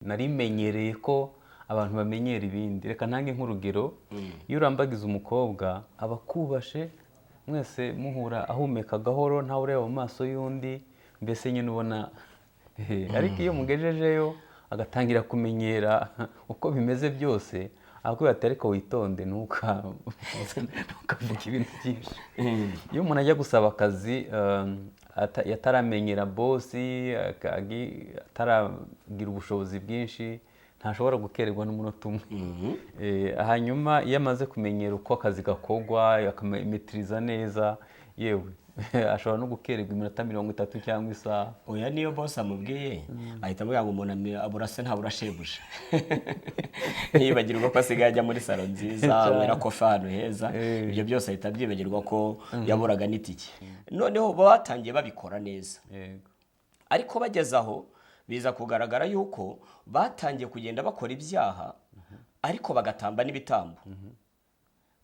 Nari menyereye ko abantu bamenyera ibindi. Reka ntange nk'urugero: iyo urambagiza umukobwa, aba akubashe, mwese muhura ahumeka gahoro, ntawe ureba mu maso y'undi, mbese nyine ubona. Ariko iyo mugejejeyo agatangira kumenyera uko bimeze byose, akubwira ati: "Ariko witonde, ntukavuge ibintu byinshi." Iyo umuntu ajya gusaba akazi yataramenyera boss, ataragira ubushobozi bwinshi, ntashobora gukererwa n'umunota umwe. Hanyuma iyo amaze kumenyera uko akazi gakorwa, akametiriza neza, yewe ashobora no gukererwa iminota 30 cyangwa isaha. Oya, niyo boss amubwiye, ahita amubwira ngo umuntu abura se ntabura shebuja. Ntiyibagirwa ko asigaye ajya muri salon nziza, anywera coffee ahantu heza. Ibyo byose ahita abyibagirwa ko yaburaga n'itike. Noneho batangiye babikora neza, ariko bageze aho biza kugaragara yuko batangiye kugenda bakora ibyaha, ariko bagatamba n'ibitambo.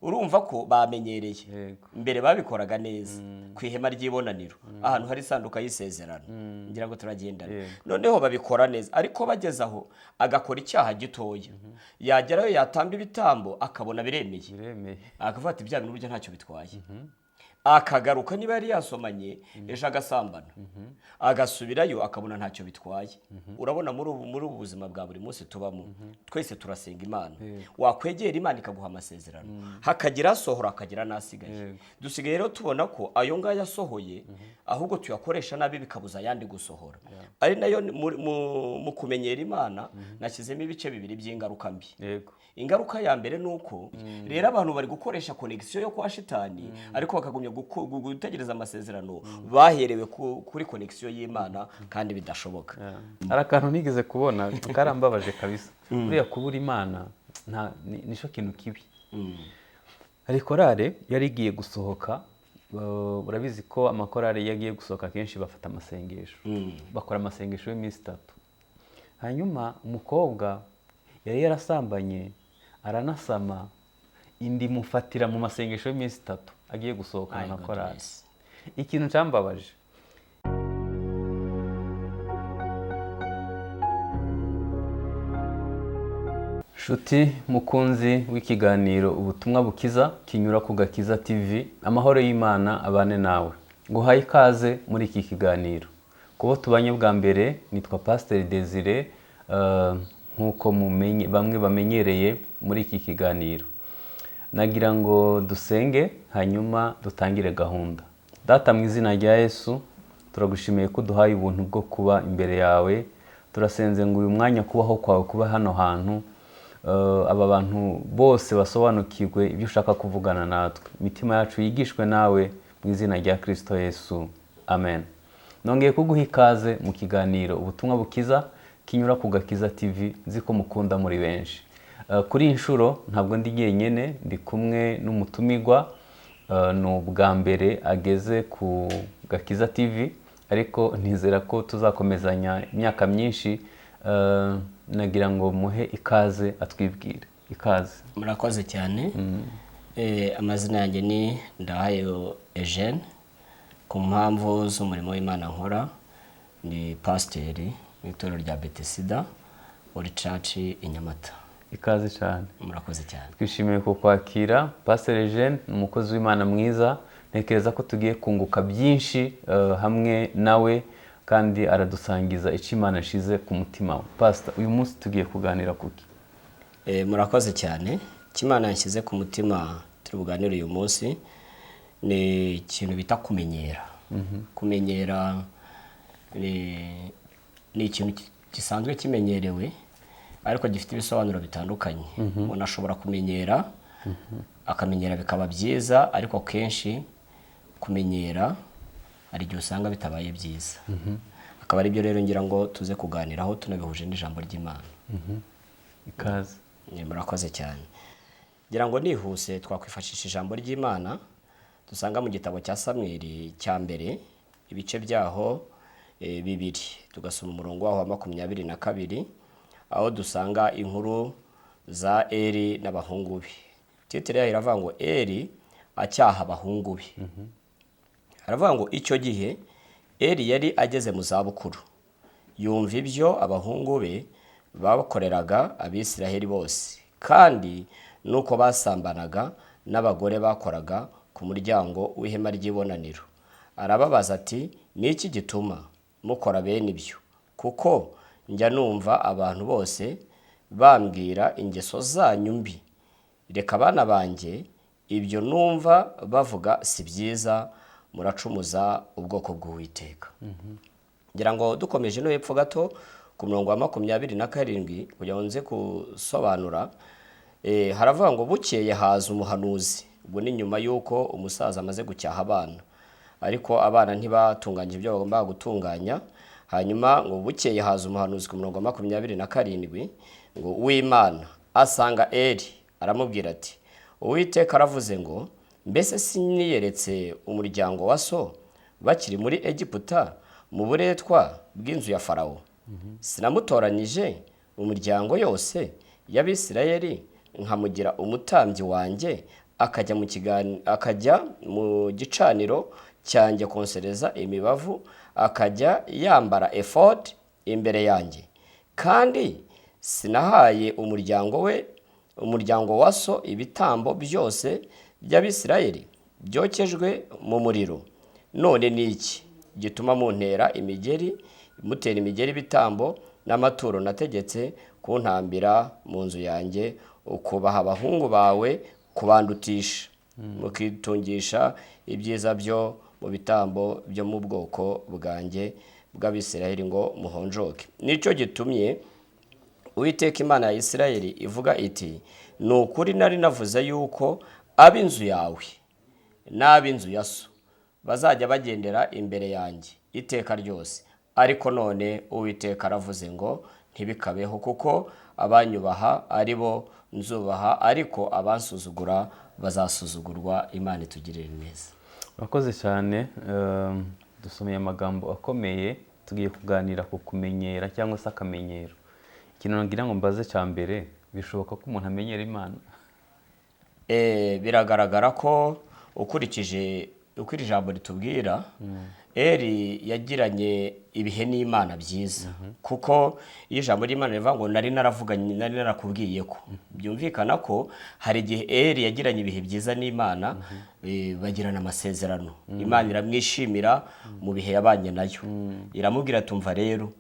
Urumva ko bamenyereye. Mbere babikoraga neza ku ihema ry'ibonaniro, ahantu hari isanduka y'isezerano. Ngira ngo turagendana. Noneho babikora neza, ariko bageze aho agakora icyaha gitoya, yagerayo yatamba ibitambo akabona biremeye, Biremeye. akavuga ati: "Bya bintu burya ntacyo bitwaye." Akagaruka, niba yari yasomanye ejo agasambana, agasubirayo akabona ntacyo bitwaye. Urabona muri ubu buzima bwa buri munsi tubamo, twese turasenga Imana. Wakwegera Imana ikaguha amasezerano, hakagira asohora, hakagira n'asigaye. Dusigaye rero tubona ko ayo ngayo asohoye ahubwo tuyakoresha nabi, bikabuza ayandi gusohora. Ari nayo mu kumenyera Imana nashyizemo ibice bibiri by'ingaruka mbi. Ingaruka ya mbere ni uko rero abantu bari gukoresha connexion yo kwa shitani, ariko bakagumya gutegereza amasezerano baherewe kuri connexion y'Imana kandi bidashoboka. Hari akantu nigeze kubona karambabaje kabisa. Buriya kubura Imana nicyo kintu kibi. Hari korale yari igiye gusohoka. Urabizi ko amakorale iyo agiye gusohoka akenshi bafata amasengesho, bakora amasengesho y'iminsi 3. Hanyuma umukobwa yari yarasambanye aranasama, indi imufatira mu masengesho y'iminsi 3 agiye gusohokana My na korale. goodness. Ikintu cyambabaje, nshuti mukunzi w'ikiganiro Ubutumwa Bukiza kinyura ku Gakiza TV, amahoro y'Imana abane nawe. Nguhaye ikaze muri iki kiganiro. Kubo tubanye bwa mbere, nitwa Pasiteri Desire, nk'uko bamwe bamenyereye muri iki kiganiro. Nagira ngo dusenge, hanyuma dutangire gahunda. Data, mu izina rya Yesu, turagushimiye ko uduhaye ubuntu bwo kuba imbere yawe. Turasenze ngo uyu mwanya kubaho kwawe kuba hano hantu, aba bantu bose basobanukirwe ibyo ushaka kuvugana natwe, imitima yacu yigishwe nawe, mu izina rya Kirisito Yesu, amen. Nongeye kuguha ikaze mu kiganiro Ubutumwa Bukiza kinyura ku Gakiza TV, nzi ko mukunda muri benshi. Kuri iyi nshuro ntabwo ndi jyenyine, ndi kumwe n'umutumirwa. Ni ubwa mbere ageze ku Gakiza TV, ariko nizera ko tuzakomezanya imyaka myinshi. Nagira ngo muhe ikaze atwibwire. Ikaze. Murakoze cyane. Amazina yanjye ni Ndahayo Eugene. Ku mpamvu z'umurimo w'Imana nkora, ni pasiteri mu itorero rya Betesida Holy Church i Nyamata. Ikaze cyane. Murakoze cyane. Twishimiye kukwakira. Pasiteri Eugene ni umukozi w'Imana mwiza, ntekereza ko tugiye kunguka byinshi hamwe nawe, kandi aradusangiza icyo Imana ashize ku mutima we. Pasita, uyu munsi tugiye kuganira kuki? Murakoze cyane. Icyo Imana yashyize ku mutima turi buganire uyu munsi ni ikintu bita kumenyera. Kumenyera ni ikintu gisanzwe kimenyerewe, ariko gifite ibisobanuro bitandukanye. Umuntu ashobora kumenyera, akamenyera bikaba byiza, ariko kenshi kumenyera hari igihe usanga bitabaye byiza. Akaba ari byo rero ngira ngo tuze kuganiraho tunabihuje n'ijambo ry'Imana. Ikaze. Murakoze cyane. Ngira ngo nihuse twakwifashisha ijambo ry'Imana dusanga mu gitabo cya Samweli cya mbere, ibice byaho 2, tugasoma umurongo waho wa 22, aho dusanga inkuru za Eri n'abahungu be. Titre yayo iravuga ngo: "Eri acyaha abahungu be." Aravuga ngo: "Icyo gihe Eri yari ageze mu zabukuru, yumva ibyo abahungu be Bakoreraga Abisiraheli bose, kandi nuko basambanaga n'abagore bakoraga ku muryango w'ihema ry'ibonaniro. Arababaza ati: "Ni iki gituma mukora bene ibyo? Kuko njya numva abantu bose bambwira ingeso zanyu mbi. Reka abana banjye, ibyo numva bavuga si byiza, muracumuza ubwoko bw'Uwiteka." Ngira ngo dukomeje no hepfo gato ku murongo wa 27, kugira ngo nze gusobanura, haravuga ngo: "Bukeye haza umuhanuzi." Ubwo ni nyuma y'uko umusaza amaze gucyaha abana, ariko abana ntibatunganyije ibyo bagombaga gutunganya. Hanyuma ngo: "Bukeye haza umuhanuzi," ku murongo wa 27, ngo "w'Imana, asanga Eli, aramubwira ati: 'Uwiteka aravuze ngo: Mbese siniyeretse umuryango wa so bakiri muri Egiputa, mu buretwa bw'inzu ya Farawo? Sinamutoranyije mu miryango yose y'Abisirayeli, nkamugira umutambyi wanjye, akajya mu gicaniro cyanjye konsereza imibavu, akajya yambara efodi imbere yanjye? Kandi sinahaye umuryango we, umuryango wa so, ibitambo byose by'Abisirayeli byokejwe mu muriro? None ni iki gituma muntera imigeri, mutera imigeri ibitambo n'amaturo nategetse kuntambira mu nzu yanjye, ukubaha abahungu bawe kubandutisha, mukitungisha ibyiza byo mu bitambo byo mu bwoko bwanjye bw'Abisirayeli ngo muhonjoke? Nicyo gitumye Uwiteka Imana ya Isirayeli ivuga iti: Ni ukuri nari navuze yuko ab'inzu yawe n'ab'inzu ya so bazajya bagendera imbere yanjye iteka ryose. Ariko none Uwiteka aravuze ngo: Ntibikabeho, kuko abanyubaha ari bo nzubaha, ariko abansuzugura bazasuzugurwa." Imana itugirire neza. Urakoze cyane. Dusomeye amagambo akomeye. Tugiye kuganira ku kumenyera cyangwa se akamenyero. Ikintu nagira ngo mbaze cya mbere: bishoboka ko umuntu amenyera Imana? Biragaragara ko ukurikije uko iri jambo ritubwira, Eli yagiranye ibihe n'Imana byiza, kuko iyo ijambo ry'Imana rivuga ngo nari naravuganye, nari narakubwiye ko, byumvikana ko hari igihe Eli yagiranye ibihe byiza n'Imana, bagirana amasezerano. Imana iramwishimira mu bihe yabanye nayo, iramubwira: "Tumva rero,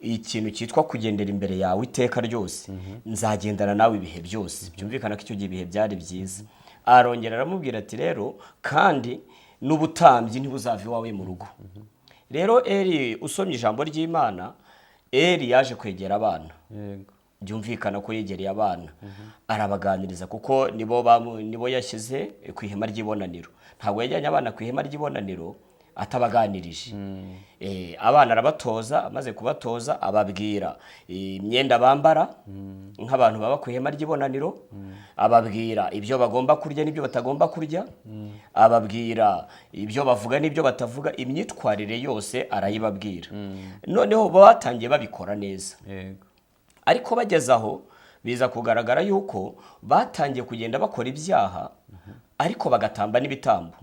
ikintu cyitwa kugendera imbere yawe iteka ryose, nzagendana nawe ibihe byose." Byumvikana ko icyo gihe ibihe byari byiza. Arongera aramubwira ati: "Rero kandi n'ubutambyi ntibuzava iwawe mu rugo." Rero Eli, usomye ijambo ry'Imana, Eli yaje kwegera abana. Byumvikana ko yegereye abana arabaganiriza, kuko nibo yashyize ku ihema ry'ibonaniro. Ntabwo yajyanye abana ku ihema ry'ibonaniro atabaganirije. Abana arabatoza, amaze kubatoza ababwira imyenda bambara nk'abantu baba ku ihema ry'ibonaniro, ababwira ibyo bagomba kurya n'ibyo batagomba kurya, ababwira ibyo bavuga n'ibyo batavuga, imyitwarire yose arayibabwira. Noneho batangiye babikora neza, ariko bageze aho biza kugaragara yuko batangiye kugenda bakora ibyaha, ariko bagatamba n'ibitambo.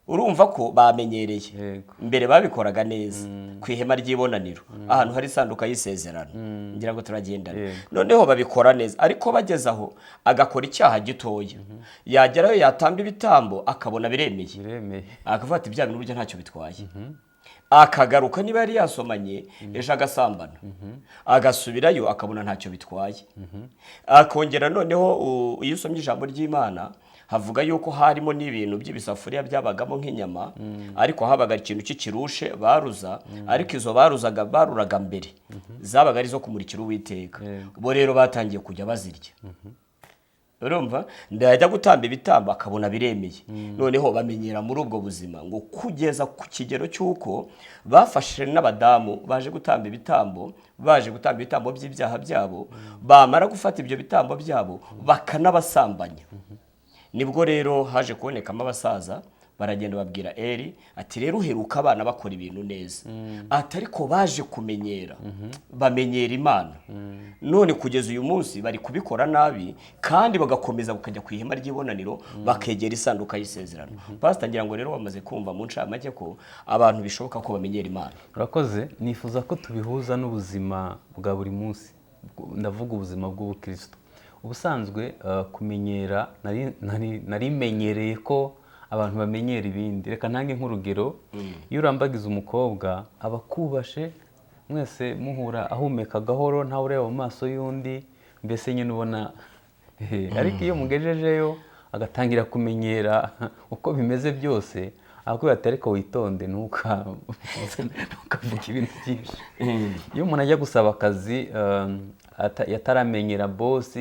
Urumva ko bamenyereye. Mbere babikoraga neza ku ihema ry'ibonaniro, ahantu hari isanduka y'isezerano. Ngira ngo turagendana. Noneho babikora neza, ariko bageze aho agakora icyaha gitoya, yagerayo yatamba ibitambo akabona biremeye, Biremeye. akavuga ati: "Bya bintu burya ntacyo bitwaye." Akagaruka, niba yari yasomanye ejo agasambana, agasubirayo akabona ntacyo bitwaye, akongera. Noneho iyo usomye ijambo ry'Imana havuga yuko harimo n'ibintu by'ibisafuriya byabagamo nk'inyama, ariko habaga ikintu cy'ikirushe baruza, ariko izo baruzaga, baruraga mbere, zabaga ari izo kumurikira Uwiteka. Bo rero batangiye kujya bazirya. Urumva, ndajya gutamba ibitambo akabona biremeye. Noneho bamenyera muri ubwo buzima, ngo kugeza ku kigero cy'uko bafashe n'abadamu baje gutamba ibitambo, baje gutamba ibitambo by'ibyaha byabo, bamara gufata ibyo bitambo byabo bakanabasambanya. Nibwo rero haje kubonekamo abasaza, baragenda babwira Eli ati: "Rero uheruka abana bakora ibintu neza," ati, "ariko baje kumenyera, bamenyera Imana, none kugeza uyu munsi bari kubikora nabi, kandi bagakomeza bakajya ku ihema ry'ibonaniro, bakegera isanduka y'isezerano." Pasita, ngira ngo rero bamaze kumva mu ncamake ko abantu bishoboka ko bamenyera Imana. Urakoze. Nifuza ko tubihuza n'ubuzima bwa buri munsi. Ndavuga ubuzima bw'ubukristo ubusanzwe. Kumenyera, nari menyereye ko abantu bamenyera ibindi. Reka ntange nk'urugero: iyo urambagiza umukobwa, aba akubashe, mwese muhura ahumeka gahoro, ntawe ureba mu maso y'undi, mbese nyine ubona. Ariko iyo mugejejeyo agatangira kumenyera uko bimeze byose, akubwira ati: "Ariko witonde, ntukavuge ibintu byinshi." Iyo umuntu ajya gusaba akazi, yataramenyera boss,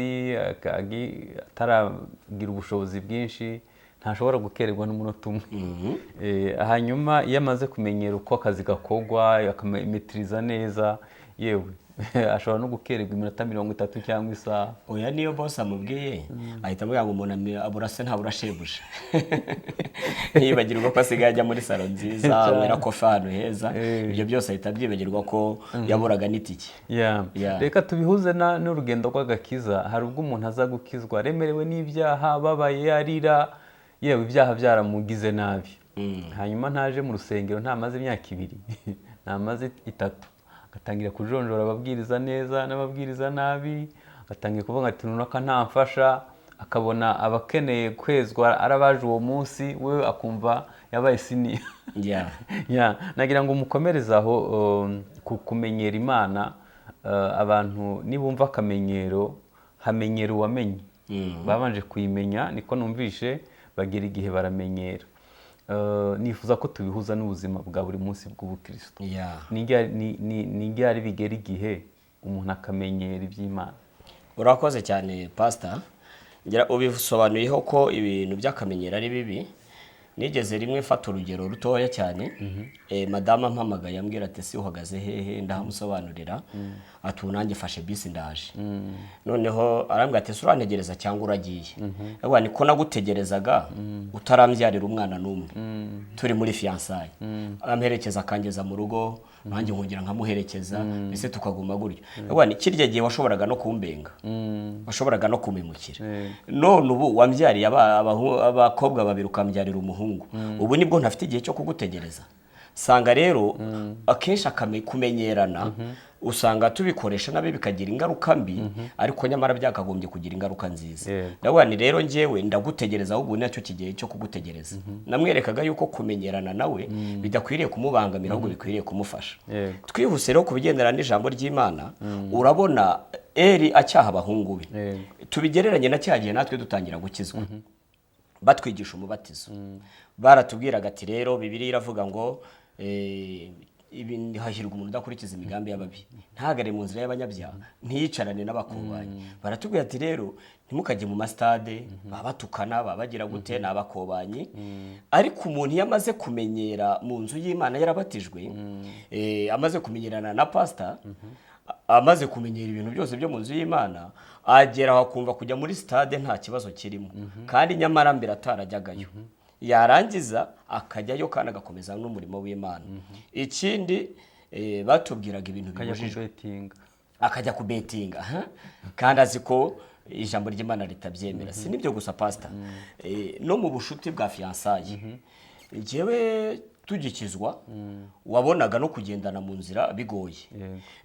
ataragira ubushobozi bwinshi, ntashobora gukererwa n'umunota umwe. Hanyuma iyo amaze kumenyera uko akazi gakorwa, akametiriza neza, yewe ashobora no gukererwa iminota 30 cyangwa isaha. Oya, niyo boss amubwiye ahita amubwira ngo umuntu abura se ntabura shebuja, ntiyibagirwa ko asigaye ajya muri salon nziza, anywera coffee ahantu heza. Ibyo byose ahita abyibagirwa ko yaburaga n'itike. Reka tubihuze n'urugendo rw'agakiza. Hari ubwo umuntu aza gukizwa aremerewe n'ibyaha, ababaye, arira, yewe ibyaha byaramugize nabi. Hanyuma ntaje mu rusengero, ntamaze imyaka 2, ntamaze 3, agatangira kujonjora ababwiriza neza n'ababwiriza nabi, agatangira kuvuga ati: "Runaka ntamfasha." Akabona abakeneye kwezwa arabaje uwo munsi, we akumva yabaye senior. Ya, nagira ngo umukomereze aho, ku kumenyera Imana. Abantu nibumva akamenyero, hamenyera uwamenye. Babanje kuyimenya, niko numvishe, bagera igihe baramenyera. Nifuza ko tubihuza n'ubuzima bwa buri munsi bw'ubukristo. Ni ryari bigera igihe umuntu akamenyera iby'Imana? Urakoze cyane, pasita. Ngira ubisobanuyeho ko ibintu by'akamenyero ari bibi. Nigeze rimwe mfata urugero rutoya cyane. Madamu ampamagaye ambwira ati: "Si uhagaze hehe?" Ndahamusobanurira. Ati: "Ubu nanjye fashe bisi ndaje." Noneho arambwira ati: "Ese urantegereza cyangwa uragiye?" Ndavuga niko nagutegerezaga utarambyarira umwana n'umwe, turi muri fiançailles, amperekeza akangeza mu rugo, nanjye nkongera nkamuherekeza, mbese tukaguma gutyo. Ndavuga nti kirya gihe washoboraga no kumbenga, washoboraga no kumemukira, none ubu wambyariye abakobwa babiri, ukambyarira umuhungu, ubu nibwo ntafite igihe cyo kugutegereza? Sanga rero akenshi kumenyerana usanga tubikoresha nabi, bikagira ingaruka mbi, ariko nyamara byakagombye kugira ingaruka nziza. Ndavuga ni rero njyewe ndagutegereza, ahubwo nacyo kigihe cyo kugutegereza. Namwerekaga yuko kumenyerana nawe bidakwiriye kumubangamira, ahubwo bikwiriye kumufasha. Twihuse rero ku bigendana n'ijambo ry'Imana, urabona Eri acyaha abahungu be. Tubigereranye na cya gihe natwe dutangira gukizwa, batwigisha umubatizo, baratubwiraga ati: "Rero Bibiliya iravuga ngo ibi, hahirwa umuntu udakurikiza imigambi y'ababi, ntahagare mu nzira y'abanyabyaha, ntiyicarane n'abakobanyi." Baratubwira ati: "Rero ntimukajye mu masitade, baba batukana, baba bagira gute, ni abakobanyi." Ariko umuntu iyo amaze kumenyera mu nzu y'Imana, yarabatijwe, amaze kumenyerana na pasita, amaze kumenyera ibintu byose byo mu nzu y'Imana, agera aho akumva kujya muri sitade nta kibazo kirimo, kandi nyamara mbere atarajyagayo. Yarangiza akajyayo kandi agakomeza n'umurimo w'Imana. Ikindi, batubwiraga ibintu akajya bibujijwe. Kubetinga. Akajya kubetinga, ha? Kandi azi ko ijambo ry'Imana ritabyemera. Si n'ibyo gusa, pasita, no mu bushuti bwa fiançailles, njyewe tugikizwa wabonaga no kugendana mu nzira bigoye.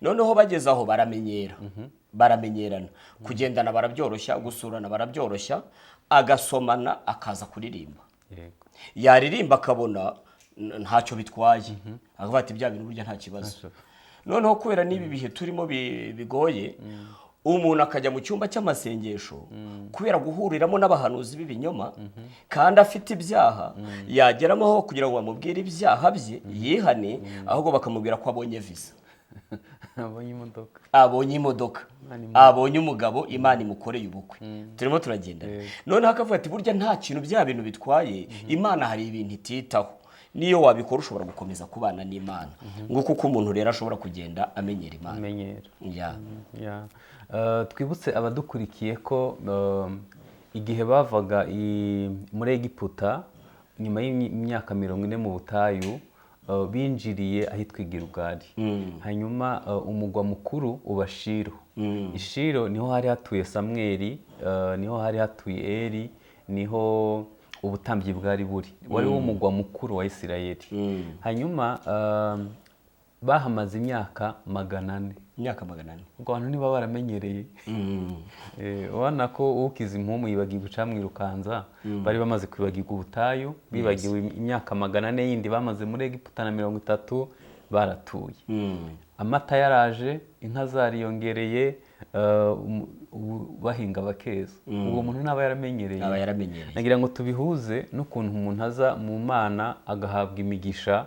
Noneho bageze aho baramenyera, baramenyerana, kugendana barabyoroshya, gusurana barabyoroshya, agasomana, akaza kuririmba. Yaririmba akabona ntacyo bitwaye, akavuga ati: "Bya bintu burya nta kibazo." Noneho kubera n'ibi bihe turimo bigoye, umuntu akajya mu cyumba cy'amasengesho kubera guhuriramo n'abahanuzi b'ibinyoma, kandi afite ibyaha, yageramo aho kugira ngo bamubwire ibyaha bye yihane, ahubwo bakamubwira ko abonye visa, abonye imodoka, abonye imodoka, abonye umugabo, Imana imukoreye ubukwe. Turimo turagenda. Noneho akavuga ati: "Burya nta kintu bya bintu bitwaye, Imana hari ibintu ititaho, niyo wabikora ushobora gukomeza kubana n'Imana." Nguko uko umuntu rero ashobora kugenda amenyera Imana. Amenyera. Ya. Ya. Twibutse abadukurikiye ko igihe bavaga muri Egiputa nyuma y'imyaka 40 mu butayu, binjiriye ahitwa i Gilugali, hanyuma umugwa mukuru uba Shilo. I Shilo niho hari hatuye Samweli, niho hari hatuye Eri, niho ubutambyi bwari buri, wari wo mugwa mukuru wa Isirayeli. Hanyuma bahamaze imyaka 400. Imyaka 400. Ubwo abantu niba baramenyereye, ubona ko ukiza impumu yibagirwa icamwirukanza. Bari bamaze kwibagirwa ubutayu, bibagiwe imyaka 400 yindi bamaze muri Egiputa na 30 baratuye. Amata yaraje, inka zariyongereye, bahinga bakeza. Uwo muntu ntaba yaramenyereye. Aba yaramenyereye. Nagira ngo tubihuze n'ukuntu umuntu aza mu Mana agahabwa imigisha,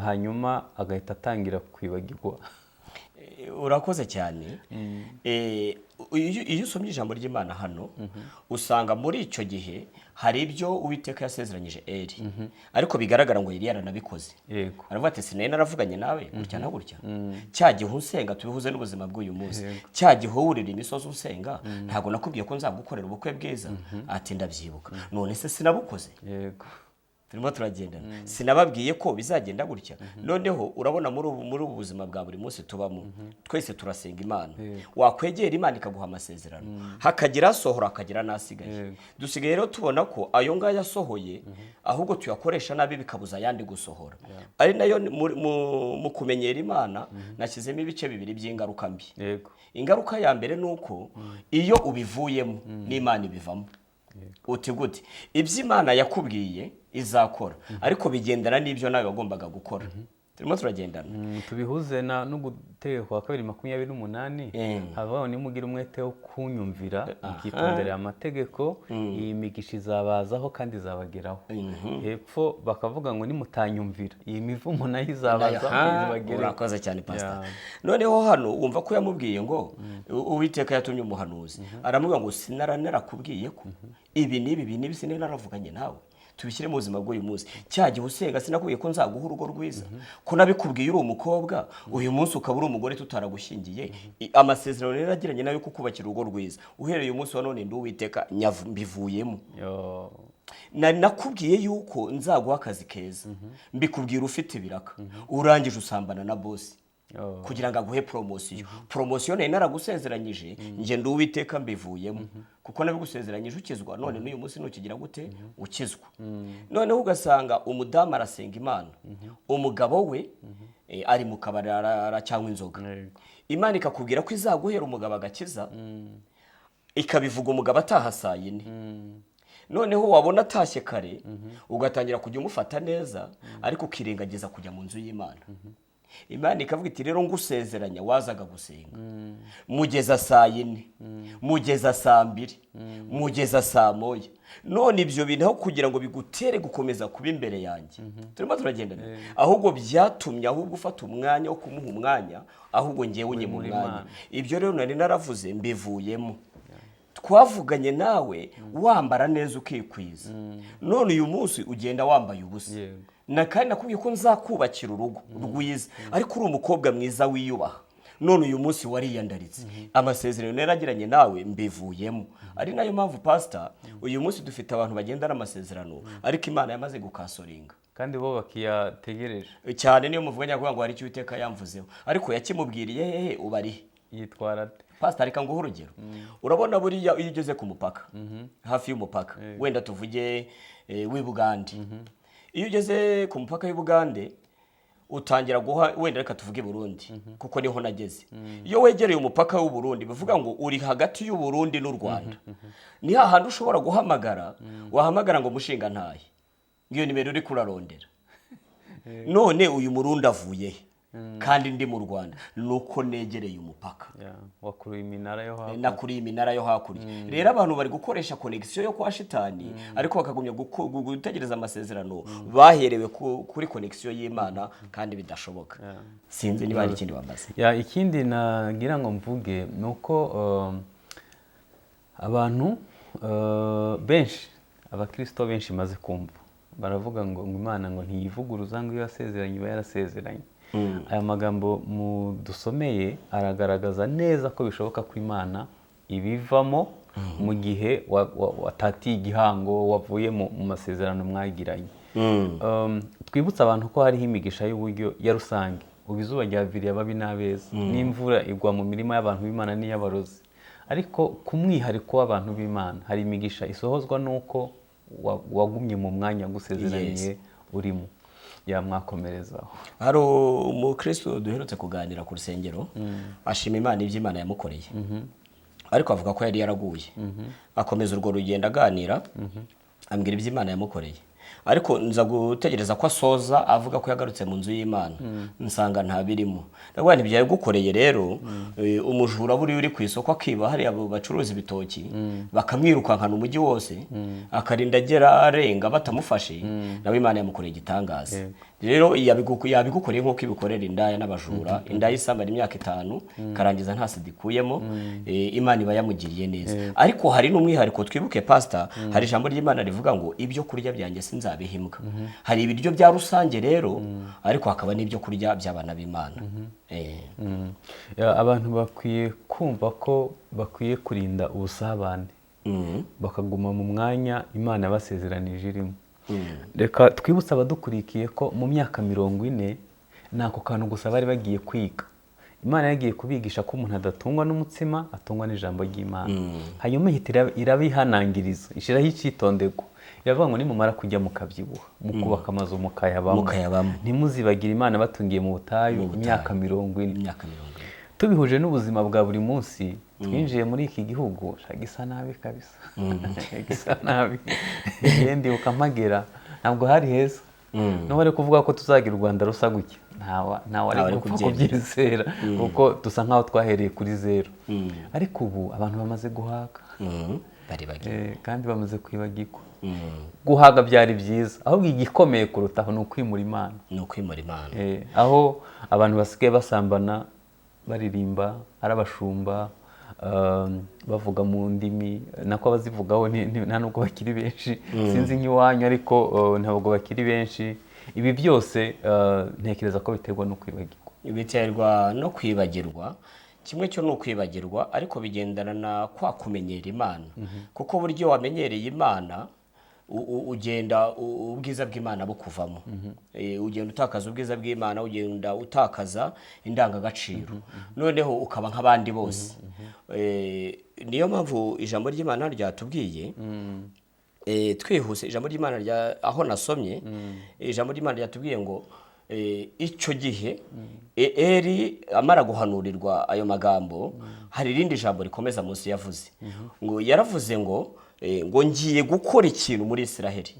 hanyuma agahita atangira kwibagirwa. Urakoze cyane. Iyo usomye ijambo ry'Imana hano, usanga muri icyo gihe hari ibyo Uwiteka yasezeranyije Eli, ariko bigaragara ngo yari yaranabikoze. Aravuga ati sinari naravuganye nawe gutya na gutya, cya gihe unsenga, tubihuze n'ubuzima bw'uyu munsi, cya gihe wurira imisozi unsenga, ntabwo nakubwiye ko nzagukorera ubukwe bwiza? Ati ndabyibuka. None se sinabukoze? Turimo turagendana. Sinababwiye ko bizagenda gutya? Noneho urabona muri ubu buzima bwa buri munsi tubamo, twese turasenga Imana. Wakwegera Imana ikaguha amasezerano, hakagira asohora, hakagira n'asigaye. Dusigaye rero tubona ko ayo ngayo asohoye ahubwo tuyakoresha nabi, bikabuza ayandi gusohora. Ari nayo mu kumenyera Imana nashyizemo ibice bibiri by'ingaruka mbi. Ingaruka ya mbere ni uko iyo ubivuyemo n'Imana ibivamo. Uti gute? Ibyo Imana yakubwiye izakora, ariko bigendana n'ibyo nawe wagombaga gukora. Turimo turagendana. Tubihuze no gutegeka kwa kabiri 28, habaho nimugira umwete wo kunyumvira mukitondera amategeko, iyi migisha izabazaho kandi izabageraho. Hepfo bakavuga ngo nimutanyumvira iyi mivumo nayo izabazaho izabageraho. Urakoze cyane, Pastor. Noneho hano wumva ko yamubwiye ngo Uwiteka yatumye umuhanuzi, aramubwira ngo sinaranakubwiye ko ibi n'ibi ibi n'ibi, sinari naravuganye nawe? Tubishyire mu buzima bw'uyu munsi. Cya gihe usenga, sinakubwiye ko nzaguha urugo rwiza? Ko nabikubwiye uri umukobwa, uyu munsi ukaba uri umugore tutaragushyingiye? Amasezerano rero agiranye nayo kukubakira urugo rwiza, uhereye umunsi wa none ndi Uwiteka mbivuyemo. Nari nakubwiye yuko nzaguha akazi keza, mbikubwira ufite ibiraka, urangije usambana na bosi kugira ngo aguhe poromosiyo. Poromosiyo nari naragusezeranyije, njye ndi Uwiteka mbivuyemo, kuko nabigusezeranyije ukizwa, none n'uyu munsi ntukigira gute ukizwa. Noneho ugasanga umudamu arasenga Imana, umugabo we ari mu kabari aracyanywa inzoga. Imana ikakubwira ko izaguhera umugabo agakiza, ikabivuga umugabo ataha saa 4. Noneho wabona atashye kare, ugatangira kujya umufata neza, ariko ukirengagiza kujya mu nzu y'Imana. Imana ikavuga iti rero ngusezeranya wazaga gusenga, mugeza saa 4, mugeza saa 2, mugeza saa 1. None ibyo bintu aho kugira ngo bigutere gukomeza kuba imbere yanjye, turimo turagendana, ahubwo byatumye ahubwo ufata umwanya wo kumuha umwanya, ahubwo ngewe unye mu mwanya. Ibyo rero nari naravuze mbivuyemo. Twavuganye nawe wambara neza ukikwiza, none uyu munsi ugenda wambaye ubusa. Na kandi nakubwiye ko nzakubakira urugo rwiza, ariko uri umukobwa mwiza wiyubaha, none uyu munsi wariyandaritse. Amasezerano yaragiranye nawe mbivuyemo. Ari nayo mpamvu, Pastor, uyu munsi dufite abantu bagendana amasezerano, ariko Imana yamaze gukasoringa, kandi bo bakiyategereje cyane. Niyo muvuganye kuvuga ngo hari icyo Uwiteka yamvuzeho, ariko yakimubwiriye hehe? Ubarihe? Yitwara ate? Pastor, reka nguhe urugero. Urabona buriya iyo ugeze ku mupaka, hafi y'umupaka, wenda tuvuge w'i Bugande, iyo ugeze ku mupaka w'i Bugande utangira guha, wenda reka tuvuge Burundi kuko niho nageze, iyo wegereye umupaka w'u Burundi, bivuga ngo uri hagati y'u Burundi n'u Rwanda, ni hahandi ushobora guhamagara, wahamagara ngo mushinga ntahe, ngiyo nimero uri kurarondera. None uyu Murundi avuye he kandi ndi mu Rwanda? Nuko negereye umupaka. Wakuruye iminara yo hakurya. Nakuriye iminara yo hakurya. Rero abantu bari gukoresha connection yo kwa shitani, ariko bakagumya gutegereza amasezerano baherewe kuri connection y'Imana, kandi bidashoboka. Sinzi niba hari ikindi wambaze. Ikindi nagira ngo mvuge ni uko abantu benshi, abakristo benshi maze kumva baravuga ngo Imana ngo ntiyivuguruza, ngo iyo yasezeranye iba yarasezeranye. Aya magambo mudusomeye aragaragaza neza ko bishoboka ko Imana ibivamo mu gihe watatiye igihango, wavuye mu masezerano mwagiranye. Twibutse abantu ko hariho imigisha y'uburyo ya rusange. Ubu izuba ryaviriye ababi n'abeza, n'imvura igwa mu mirima y'abantu b'Imana n'iy'abarozi. Ariko ku mwihariko w'abantu b'Imana hari imigisha isohozwa n'uko wagumye mu mwanya gusezeraniye urimo. Yamwakomerezaho. Hari umukristo duherutse kuganira ku rusengero, ashima Imana ibyo Imana yamukoreye, ariko avuga ko yari yaraguye. Akomeza urwo rugendo aganira, ambwira ibyo Imana yamukoreye, ariko nza gutegereza ko asoza avuga ko yagarutse mu nzu y'Imana, nsanga ntabirimo. Ndavuga nti ibyo rero, umujura buriya uri ku isoko akiba hariya bacuruza ibitoki, bakamwirukankana umujyi wose, akarinda agera arenga batamufashe, nawe Imana yamukoreye igitangaza. Rero yabigukoreye nk'uko ibikorera indaya n'abajura. Indaya isambana imyaka 5 ikarangiza nta sida ikuyemo, Imana iba yamugiriye neza. Ariko hari n'umwihariko twibuke, pastor, hari ijambo ry'Imana rivuga ngo ibyo kurya byanjye sinzabiha imbwa. Hari ibiryo bya rusange rero, ariko hakaba n'ibyo kurya by'abana b'Imana. Abantu bakwiye kumva ko bakwiye kurinda ubusabane, bakaguma mu mwanya Imana yabasezeranije irimo. Reka twibutse abadukurikiye ko mu myaka 40 ni ako kantu gusa bari bagiye kwiga. Imana yagiye kubigisha ko umuntu adatungwa n'umutsima, atungwa n'ijambo ry'Imana. Hanyuma ihita irabihanangiriza, ishyiraho icyitonderwa, iravuga ngo nimumara kujya mukabyibuha, mukubaka amazu mukayabamo, ntimuzibagire Imana batungiye mu butayu imyaka 40. Imyaka 40. Tubihuje n'ubuzima bwa buri munsi, twinjiye muri iki gihugu gisa nabi kabisa, gisa nabi. Ndibuka mpagera ntabwo hari heza. N'ubu ari kuvuga ko tuzagira u Rwanda rusa gutya, ntawe ari gupfa kubyizera, kuko dusa nkaho twahereye kuri zero. Ariko ubu abantu bamaze guhaga, kandi bamaze kwibagirwa. Guhaga byari byiza, ahubwo igikomeye kurutaho ni ukwimura Imana. Ni ukwimura Imana. Aho abantu basigaye basambana baririmba, ari abashumba, bavuga mu ndimi, nako abazivugaho nta nubwo bakiri benshi, sinzi nk'iwanyu ariko ntabwo bakiri benshi. Ibi byose ntekereza ko biterwa no kwibagirwa. Biterwa no kwibagirwa. Kimwe cyo ni ukwibagirwa, ariko bigendana na kwa kumenyera Imana, kuko buryo wamenyereye Imana ugenda ubwiza bw'Imana bukuvamo, ugenda utakaza ubwiza bw'Imana, ugenda utakaza indangagaciro, noneho ukaba nk'abandi bose. Niyo mpamvu ijambo ry'Imana ryatubwiye, twihuse, ijambo ry'Imana aho nasomye, ijambo ry'Imana ryatubwiye ngo icyo gihe Eli amara guhanurirwa ayo magambo, hari irindi jambo rikomeza munsi yavuze ngo, yaravuze ngo ngo ngiye gukora ikintu muri Israheli,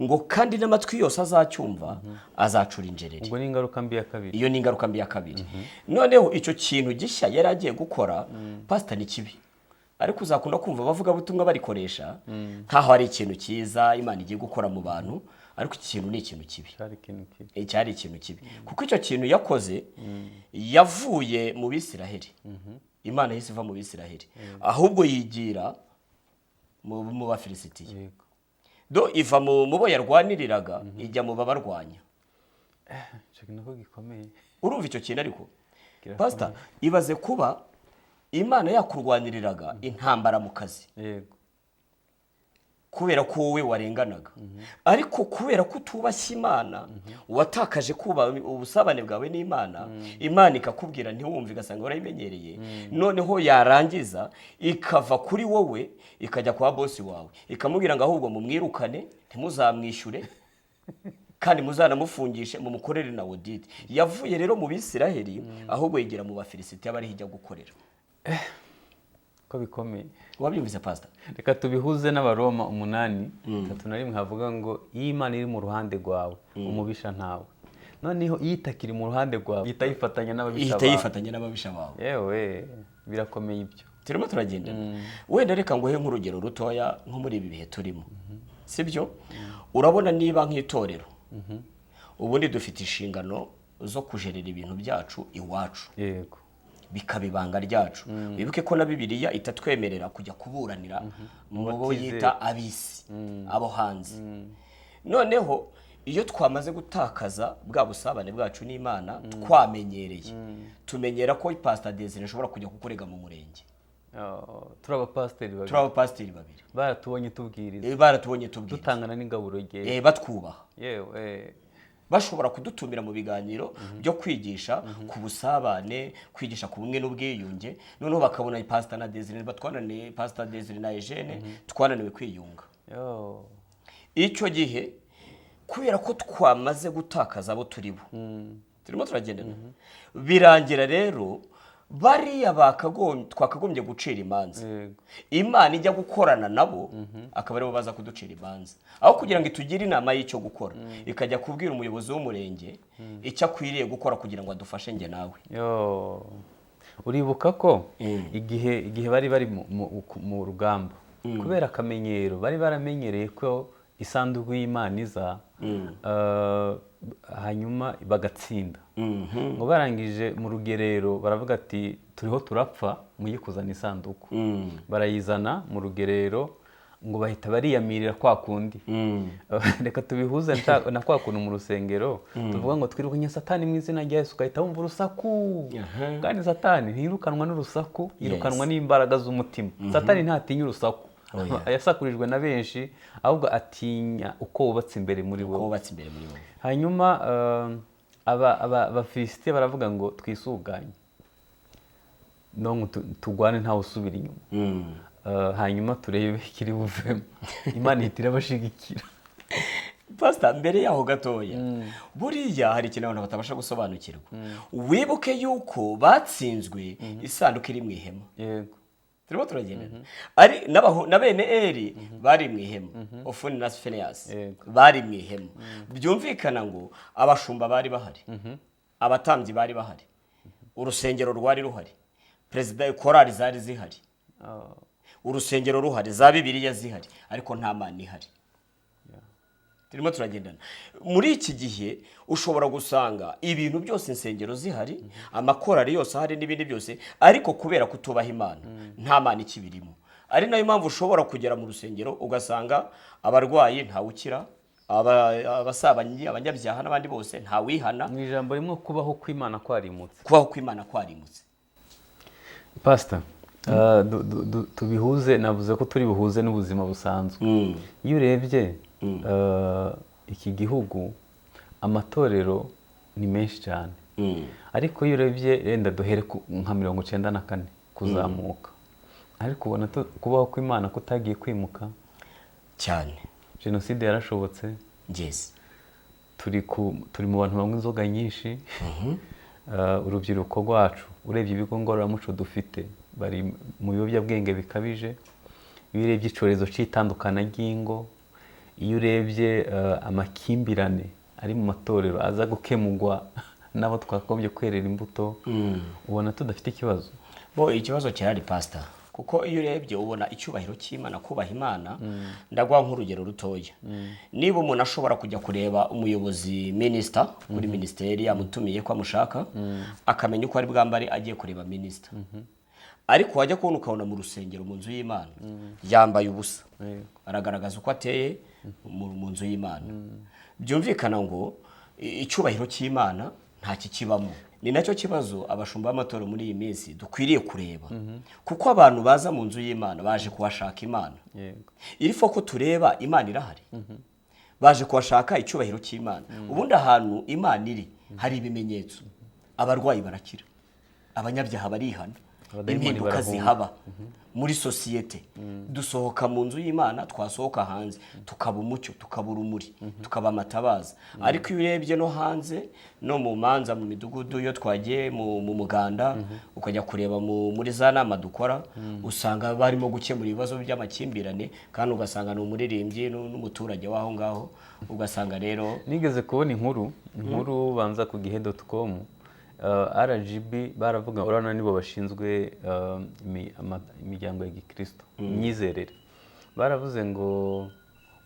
ngo kandi n'amatwi yose azacyumva azacura injereri. Ubwo ni ingaruka mbi ya kabiri. Iyo ni ingaruka mbi ya kabiri. Noneho icyo kintu gishya yari agiye gukora, pastor, ni kibi, ariko uzakunda kumva abavuga butumwa barikoresha nkaho ari ikintu cyiza Imana igiye gukora mu bantu, ariko iki kintu ni ikintu kibi. Cyari ikintu kibi, kuko icyo kintu yakoze yavuye mu Bisiraheli. Imana yahise iva mu Bisiraheli, ahubwo yigira mu Bafilisitiya. Do iva mu bo yarwaniriraga ijya mu babarwanya. Urumva icyo kintu? Ariko pastor, ibaze kuba Imana yakurwaniriraga intambara mu kazi, kubera ko wowe warenganaga, ariko kubera ko utubashye Imana, watakaje kuba ubusabane bwawe n'Imana, Imana ikakubwira ntiwumve, igasanga warayimenyereye, noneho yarangiza ikava kuri wowe ikajya kwa bosi wawe, ikamubwira ngo ahubwo mumwirukane, ntimuzamwishyure, kandi muzanamufungishe, mumukorere na audit. Yavuye rero mu Bisiraheli, ahubwo yigira mu Bafilisitiya bari hijya gukorera. Ko bikomeye. Wabyumvise, pastor? Reka tubihuze n'Abaroma 8:31, havuga ngo iyo Imana iri mu ruhande rwawe, umubisha ntawe. Noneho iyo itakiri mu ruhande rwawe, ihita yifatanya n'ababisha bawe. Ihita yifatanya n'ababisha bawe. Yewe, birakomeye ibyo. Turimo turagendana. Wenda reka nguhe nk'urugero rutoya nko muri ibi bihe turimo. Sibyo? Urabona niba nk'itorero, ubundi dufite inshingano zo kujerera ibintu byacu iwacu. Yego. Bikaba ibanga ryacu. Wibuke ko na Bibiliya itatwemerera kujya kuburanira mu bo yita abisi, abo hanze. Noneho iyo twamaze gutakaza bwa busabane bwacu n'Imana, twamenyereye, tumenyera ko Pastor Desire ashobora kujya kukurega mu murenge. Turi abapasiteri babiri. Turi abapasiteri babiri. Baratubonye tubwiriza. Baratubonye tubwiriza. Dutangana n'ingaburo rye. Batwubaha. Yewe. Bashobora kudutumira mu biganiro byo kwigisha ku busabane, kwigisha ku bumwe n'ubwiyunge, noneho bakabona Pastor na Desire batwananiye, Pastor Desire na Eugene twananiwe kwiyunga. Icyo gihe Kubera ko twamaze gutakaza abo turi bo, turimo turagendana. Birangira rero bariya twakagombye gucira imanza, Imana ijya gukorana nabo, akaba aribo baza kuducira imanza, aho kugira ngo itugire inama y'icyo gukora, ikajya kubwira umuyobozi w'umurenge icyo akwiriye gukora kugira ngo adufashe njye nawe. Yo. Uribuka ko igihe bari mu rugamba, kubera akamenyero bari baramenyereye ko isanduku y'Imana iza, hanyuma bagatsinda, ngo barangije mu rugerero baravuga ati: "Turiho turapfa, mujye kuzana isanduku." Barayizana mu rugerero, ngo bahita bariyamirira kwa kundi. Reka tubihuze na kwa kuntu mu rusengero tuvuga ngo twirukanye Satani mu izina rya Yesu, ugahita wumva urusaku. Kandi Satani ntiyirukanwa n'urusaku, yirukanwa n'imbaraga z'umutima. Satani ntatinya urusaku. Oya. Yasakurijwe na benshi, ahubwo atinya uko wubatse imbere muri Uko wowe. wubatse imbere muri wowe. Hanyuma Abafilisitiya baravuga ngo twisuganye, donc tugwane ntawe usubira inyuma, hanyuma turebe ikiri buvemo. Imana ihita irabashigikira. Pasita, mbere yaho gatoya, buriya hari ikintu abantu batabasha gusobanukirwa. Wibuke yuko batsinzwe isanduku iri mu ihema. Turimo turagendana. Ari na bene Eri bari mu ihema, Ofuni na Fineyasi bari mu ihema. Byumvikana ngo abashumba bari bahari, abatambyi bari bahari, urusengero rwari ruhari, perezida, korali zari zihari, urusengero ruhari, za Bibiliya zihari, ariko nta Mana ihari. Turimo turagendana. Muri iki gihe ushobora gusanga ibintu byose, insengero zihari, amakorari yose ahari n'ibindi byose, ariko kubera kutubaha Imana nta Mana ikibirimo. Ari nayo mpamvu ushobora kugera mu rusengero ugasanga abarwayi ntawukira, abasabanyi, abanyabyaha n'abandi bose ntawihana. Mu ijambo rimwe, kubaho kw'Imana kwarimutse. Kubaho kw'Imana kwarimutse. Pasita, tubihuze, navuze ko turi buhuze n'ubuzima busanzwe. Iyo urebye iki gihugu, amatorero ni menshi cyane, ariko iyo urebye, wenda duhere nka 94 kuzamuka, ariko ubona kubaho kw'Imana kutagiye kwimuka. Cyane. Jenoside yarashobotse. Ngeze. Turi mu bantu banywa inzoga nyinshi. Urubyiruko rwacu, urebye ibigo ngororamuco dufite, bari mu biyobyabwenge bikabije. Iyo urebye icyorezo cy'itandukana ry'ingo, iyo urebye amakimbirane ari mu matorero aza gukemurwa n'abo twakagombye kwerera imbuto, ubona tudafite ikibazo? Bo, ikibazo kirahari, pasita, kuko iyo urebye ubona icyubahiro cy'Imana, kubaha Imana. Ndaguha nk'urugero rutoya: niba umuntu ashobora kujya kureba umuyobozi, minisita, kuri minisiteri, yamutumiye ko amushaka, akamenya uko ari bwambare agiye kureba minisita, ariko wajya kubona ukabona mu rusengero, mu nzu y'Imana, yambaye ubusa, aragaragaza uko ateye mu nzu y'Imana. Byumvikana ngo icyubahiro cy'Imana nta kikibamo. Ni nacyo kibazo abashumba b'amatorero muri iyi minsi dukwiriye kureba, kuko abantu baza mu nzu y'Imana baje kuhashaka Imana. Iri ko tureba Imana irahari, baje kuhashaka icyubahiro cy'Imana. Ubundi ahantu Imana iri hari ibimenyetso: abarwayi barakira, abanyabyaha barihana, Abadayimoni impinduka barahunga. zihaba muri sosiyete. Dusohoka mu nzu y'Imana, twasohoka hanze tukaba umucyo, tukaba urumuri, tukaba amatabaza. Ariko iyo urebye no hanze, no mu manza, mu midugudu, iyo twagiye mu muganda, ukajya kureba muri za nama dukora, usanga barimo gukemura ibibazo by'amakimbirane, kandi ugasanga ni umuririmbyi n'umuturage w'aho ngaho. Ugasanga rero Nigeze kubona inkuru banza ku gihe.com, RGB baravuga, urabona nibo bashinzwe imiryango ya gikristo, imyizerere, baravuze ngo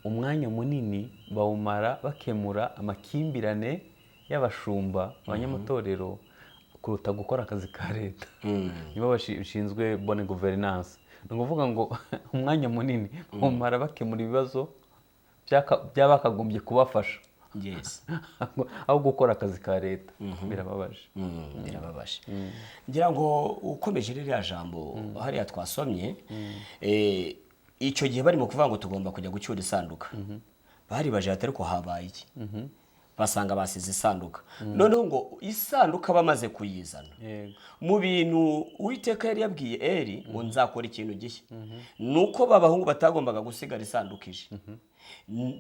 umwanya munini bawumara bakemura amakimbirane y'abashumba, abanyamatorero, kuruta gukora akazi ka leta. Nibo bashinzwe bonne gouvernance. Ni ukuvuga ngo umwanya munini bawumara bakemura ibibazo by'abakagombye kubafasha aho gukora akazi ka leta. Birababaje. Birababaje. Ngira ngo ukomeje ririya jambo hariya twasomye, icyo gihe barimo kuvuga ngo tugomba kujya gucyura isanduka, baribaje bati: "Ariko habaye iki?" Basanga basize isanduka. Noneho ngo isanduka bamaze kuyizana, mu bintu Uwiteka yari yabwiye Eri ngo nzakora ikintu gishya, ni uko b'abahungu batagombaga gusigara isanduka ije.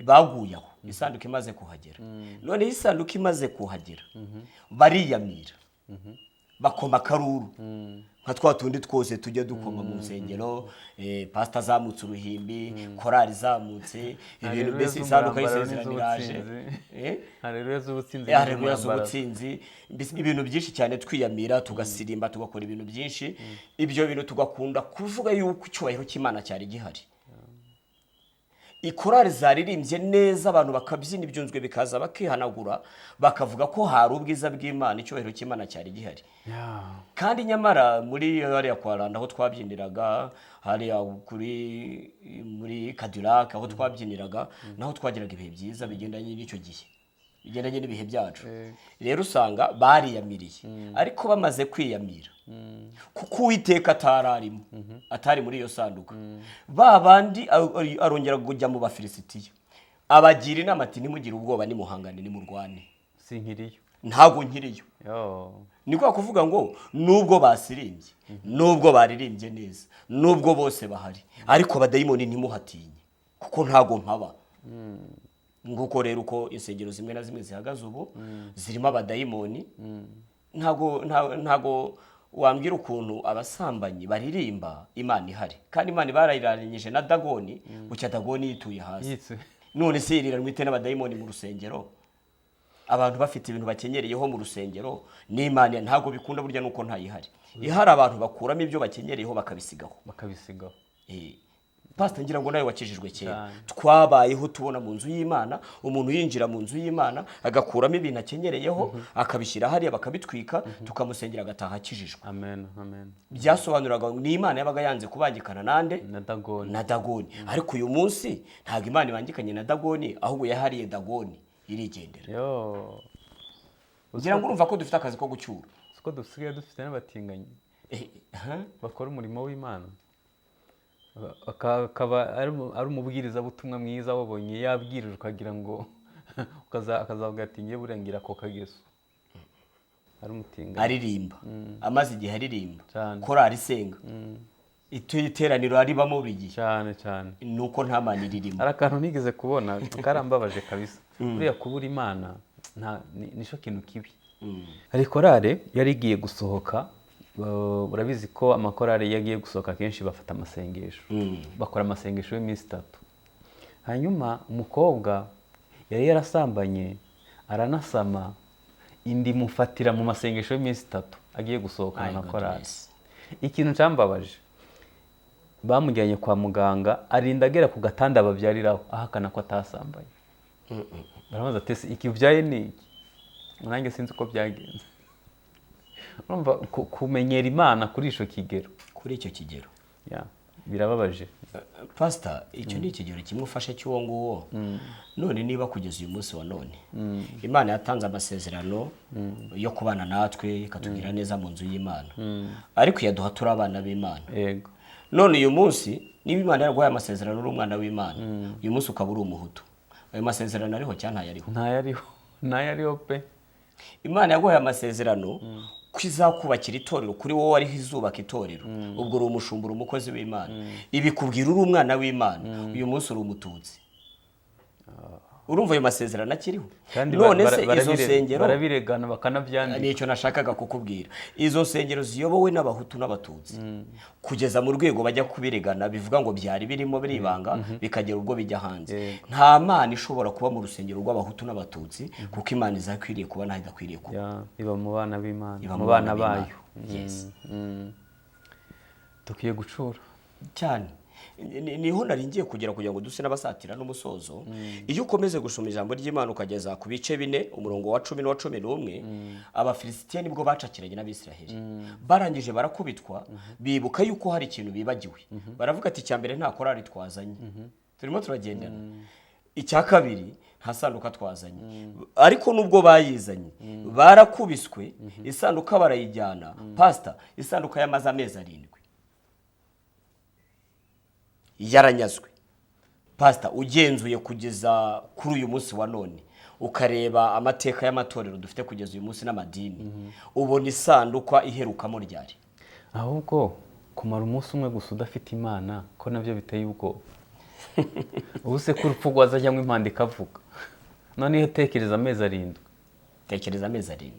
Baguye aho isanduka imaze kuhagera. Noneho isanduka imaze kuhagera, bariyamira, bakoma akaruru nka twa tundi twose tujya dukoma mu nsengero, pasita azamutse uruhimbi, korari izamutse, ibintu Haleluya. mbese isanduka Z'umurambaro. y'isezerano iraje. N'iz'ubutsinzi. Haleluya Haleluya z'ubutsinzi. Haleluya N'iz'umurambaro. z'ubutsinzi. Mbese ibintu byinshi cyane, twiyamira, tugasirimba, tugakora ibintu byinshi. Ibyo bintu tugakunda kuvuga yuko icyubahiro cy'Imana cyari gihari, ikorari zaririmbye neza, abantu bakabyina, ibyunzwe bikaza, bakihanagura, bakavuga ko hari ubwiza bw'Imana, icyubahiro cy'Imana cyari gihari. Kandi nyamara muri hariya kwa Randa aho twabyiniraga, hariya kuri muri Cadillac aho twabyiniraga, naho twagiraga ibihe byiza bigendanye n'icyo gihe, bigendanye n'ibihe byacu. Rero usanga bariyamiriye, ariko bamaze kwiyamira, kuko Uwiteka atari arimo, atari muri iyo sanduka, ba bandi arongera kujya mu Bafilisitiya, abagira inama ati: "Ntimugire ubwoba, nimuhangane, nimurwane." Sinkiriyo. Ntabwo nkiriyo. Yo. Ni kwa kuvuga ngo nubwo basirimbye, nubwo baririmbye neza, nubwo bose bahari, ariko abadayimoni ntimuhatinye kuko ntago mpaba. Nguko rero uko insengero zimwe na zimwe zihagaze ubu, zirimo abadayimoni. Ntago wambwira ukuntu abasambanyi baririmba Imana ihari, kandi Imana barayiraranyije na Dagoni, bucya Dagoni yituye hasi. Yitse. None se yiriranwa ite n'abadayimoni mu rusengero, abantu bafite ibintu bakenyereyeho mu rusengero n'Imana? Ntabwo bikunda. Burya nuko ntayihari. Ihari abantu bakuramo ibyo bakenyereyeho bakabisigaho. Bakabisigaho. Pastor, ngira ngo nawe wakijijwe kera. Cyane. Twabayeho tubona mu nzu y'Imana umuntu yinjira mu nzu y'Imana agakuramo ibintu akenyereyeho, akabishyira hariya, bakabitwika, tukamusengera agataha akijijwe. Amen, amen. Byasobanuraga ngo ni Imana yabaga yanze kubangikana nande? Na Dagoni. Na Dagoni. Ariko uyu munsi ntabwo Imana ibangikanye na Dagoni, ahubwo yahariye Dagoni irigendera. Yo. Ngira ngo urumva ko dufite akazi ko gucyura. Siko dusigaye dufite n'abatinganyi Aha. bakora umurimo w'Imana, akaba ari umubwirizabutumwa mwiza, wabonye yabwirije ukagira ngo akazavuga ati: "Ngiye buriya ngira ako kageso," ari umutinganyi. Aririmba, amaze igihe aririmba, Cyane. korari isenga, iteraniro aribamo buri gihe. Cyane cyane. Ni uko nta Mana iririmo. Hari akantu nigeze kubona karambabaje kabisa. Buriya kubura Imana nicyo kintu kibi. Hari korale yari igiye gusohoka. Urabizi ko amakorale iyo agiye gusohoka akenshi bafata amasengesho, bakora amasengesho y'iminsi 3. Hanyuma umukobwa yari yarasambanye, aranasama, indi imufatira mu masengesho y'iminsi 3 agiye gusohokana My na korale. goodness. Ikintu cyambabaje, bamujyanye kwa muganga, arinda agera ku gatanda babyariraho ahakana ko atasambanye. Barabaza ati: "Ese iki ubyaye ni iki?" Nanjye sinzi uko byagenze. Urumva kumenyera Imana kuri icyo kigero. Kuri icyo kigero. Ya, birababaje. Pasita, icyo ni ikigero kimwe ufashe cy'uwo nguwo. None niba kugeza uyu munsi wa none Imana yatanze amasezerano yo kubana natwe, ikatugira neza mu nzu y'Imana, ariko iyaduha turi abana b'Imana, none uyu munsi niba Imana yaraguhaye amasezerano uri umwana w'Imana, uyu munsi ukaba uri umuhutu, ayo masezerano ariho cyangwa ntayariho? Ntayariho, ntayariho pe. Imana yaguhaye amasezerano ko izakubakira itorero, kuri wowe ariho izubaka itorero, ubwo uri umushumba, uri umukozi w'Imana, ibikubwira uri umwana w'Imana, uyu munsi uri umututsi, urumva ayo masezerano akiriho? Kandi None se izo nsengero barabiregana, bakanabyandika. Nicyo nashakaga kukubwira. Izo nsengero ziyobowe n'abahutu n'abatutsi kugeza mu rwego bajya kubiregana, bivuga ngo byari birimo biribanga, bikagera ubwo bijya hanze. Nta Mana ishobora kuba mu rusengero rw'abahutu n'abatutsi, kuko Imana izakwiriye kuba ntaho idakwiriye kuba. Ya, iba mu bana b'Imana. Iba Mu mu bana bana b'Imana. bayo. Yes. Dukwiye gucura. Cyane. Niho nari ngiye kugera kugira ngo duse n'abasatira n'umusozo. Iyo ukomeze gusoma ijambo ry'Imana ukageza ku bice 4 umurongo wa 10 n'uwa 11, Abafilisitiya nibwo bacakiranye n'Abisiraheli, barangije barakubitwa, bibuka yuko hari ikintu bibagiwe. Baravuga ati: "Icya mbere, nta korari twazanye, turimo turagendana. Icya kabiri, nta sanduka twazanye." Ariko nubwo bayizanye barakubiswe, isanduka barayijyana. Pasita, isanduka yamaze amezi 7 yaranyazwe. Pasita, ugenzuye kugeza kuri uyu munsi wa none Ukareba amateka y'amatorero dufite kugeza uyu munsi n'amadini, ubona isandukwa iherukamo ryari? Ahubwo kumara umunsi umwe gusa udafite Imana, ko nabyo biteye ubwoba. Ubu se ko urupfu rwaza cyangwa impanda ikavuga, noneho tekereza amezi 7. Tekereza amezi 7.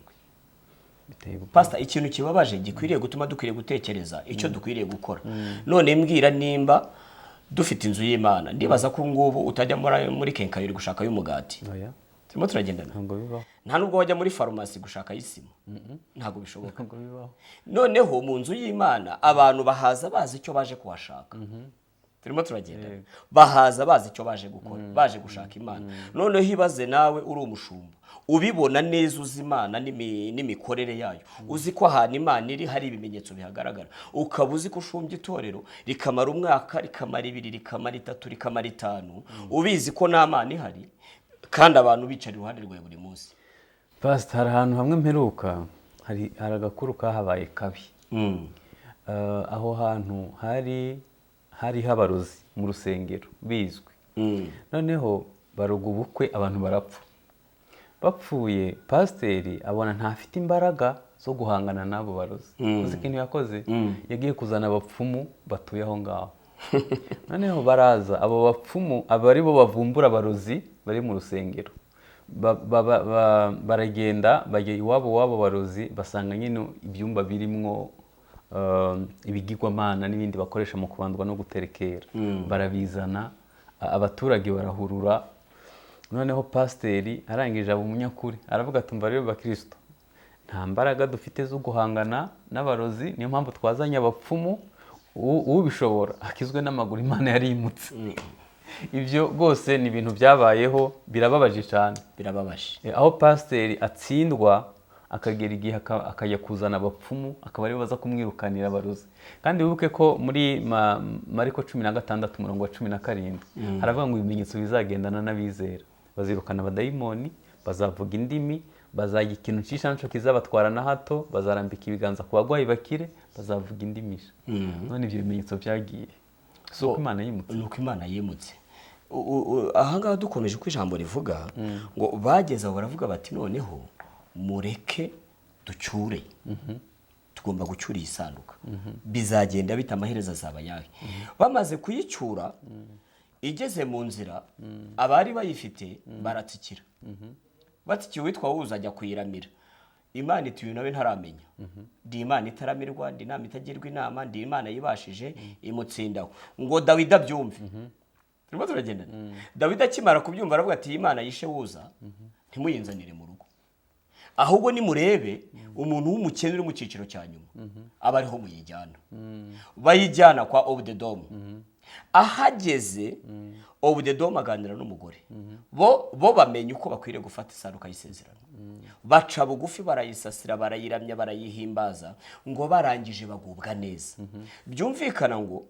Biteye ubwoba. Pastor, ikintu kibabaje gikwiriye gutuma dukwiriye gutekereza icyo dukwiriye gukora. None mbwira, nimba dufite inzu y'Imana, ndibaza ko ngubu utajya muri kenkayori gushaka y'umugati. Oya. Turimo turagendana? Ntabwo bibaho. Nta nubwo wajya muri farumasi gushaka y'isima, ntabwo bishoboka. Ntabwo bibaho. Noneho mu nzu y'Imana abantu bahaza bazi icyo baje kuhashaka. Turimo turagenda, bahaza bazi icyo baje gukora, baje gushaka Imana. Noneho ibaze nawe uri umushumba, ubibona neza, uzi Imana n'imikorere yayo, uzi ko ahantu Imana iri hari ibimenyetso bihagaragara, ukaba uzi ko ushumbye itorero rikamara umwaka, rikamara 2, rikamara 3, rikamara 5, ubizi ko nta Mana ihari kandi abantu bicara iruhande rwawe buri munsi. Pastor, hari ahantu hamwe mperuka hari agakuru kahabaye kabi. Aho hantu hariho abarozi mu rusengero bizwi. Noneho baroga ubukwe, abantu barapfa. Bapfuye, pasiteri abona ntafite imbaraga zo guhangana n'abo barozi. Uzi ikintu yakoze? Yagiye kuzana abapfumu batuye aho ngaho. Noneho baraza abo bapfumu, aba ari bo bavumbura abarozi bari mu rusengero. Baragenda bajya iwabo w'abo barozi, basanga nyine ibyumba birimwo ibigirwamana n'ibindi bakoresha mu kubandwa no guterekera. Barabizana, abaturage barahurura. Noneho pasiteri arangije aba umunyakuri, aravuga ati: "Umva rero bakristo, nta mbaraga dufite zo guhangana n'abarozi, niyo mpamvu twazanye abapfumu, ubishobora akizwe n'amaguru, Imana yarimutse." Ibyo rwose ni ibintu byabayeho, birababaje cyane. Birababaje. Aho pasiteri atsindwa akagera igihe akajya kuzana abapfumu, akaba aribo baza kumwirukanira abarozi. Kandi wibuke ko muri Mariko 16 umurongo wa 17 haravuga ngo ibimenyetso bizagendana n'abizera, bazirukana abadayimoni, bazavuga indimi, bazajya ikintu cy'ishanco kizabatwara na hato, bazarambika ibiganza ku bagwayi bakire, bazavuga indimi. None ibyo bimenyetso byagiye, si uko Imana yimutse? Ni uko Imana yimutse. Ahangaha dukomeje uko ijambo rivuga, ngo bageze aho baravuga bati: "Noneho mureke ducyure, tugomba gucyura iyi sanduka, bizagenda bita amaherezo azaba ayahe?" Bamaze kuyicyura, igeze mu nzira, abari bayifite baratsikira. Batsikiye, uwitwa Wuza ajya kuyiramira. Imana iti: "Uyu nawe ntaramenya, ndi Imana itaramirwa, ndi inama itagirwa inama, ndi Imana yibashije." Imutsindaho. Ngo Dawidi abyumve, turimo turagendana, Dawidi akimara kubyumva aravuga ati: "Imana yishe Wuza ntimuyinzanire mu rugo, ahubwo nimurebe umuntu w'umukene uri mu cyiciro cya nyuma aba ariho muyijyana." Bayijyana kwa Obudedomu. Ahageze, Obudedomu aganira n'umugore, bo bamenya uko bakwiriye gufata isanduka y'isezerano. Baca bugufi, barayisasira, barayiramya, barayihimbaza. Ngo barangije bagubwa neza. Byumvikana ngo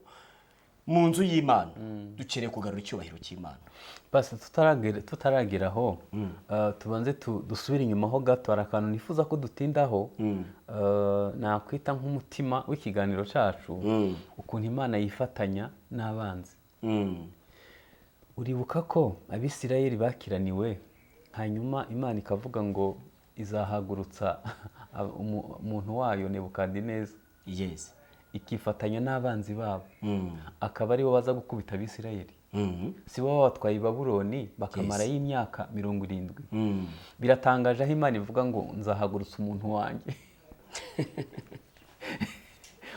mu nzu y'Imana dukeneye kugarura icyubahiro cy'Imana. Basi tutaragera aho, tubanze dusubire inyuma ho gato. Hari akantu nifuza ko dutindaho, nakwita nk'umutima w'ikiganiro cyacu, ukuntu Imana yifatanya n'abanzi. Uribuka ko Abisirayeli bakiraniwe, hanyuma Imana ikavuga ngo izahagurutsa umuntu wayo Nebukadineza, ikifatanya n'abanzi babo, akaba aribo baza gukubita Abisirayeli. Si bo babatwaye i Babuloni bakamarayo imyaka 70? Biratangaje aho Imana ivuga ngo nzahagurutsa umuntu wanjye.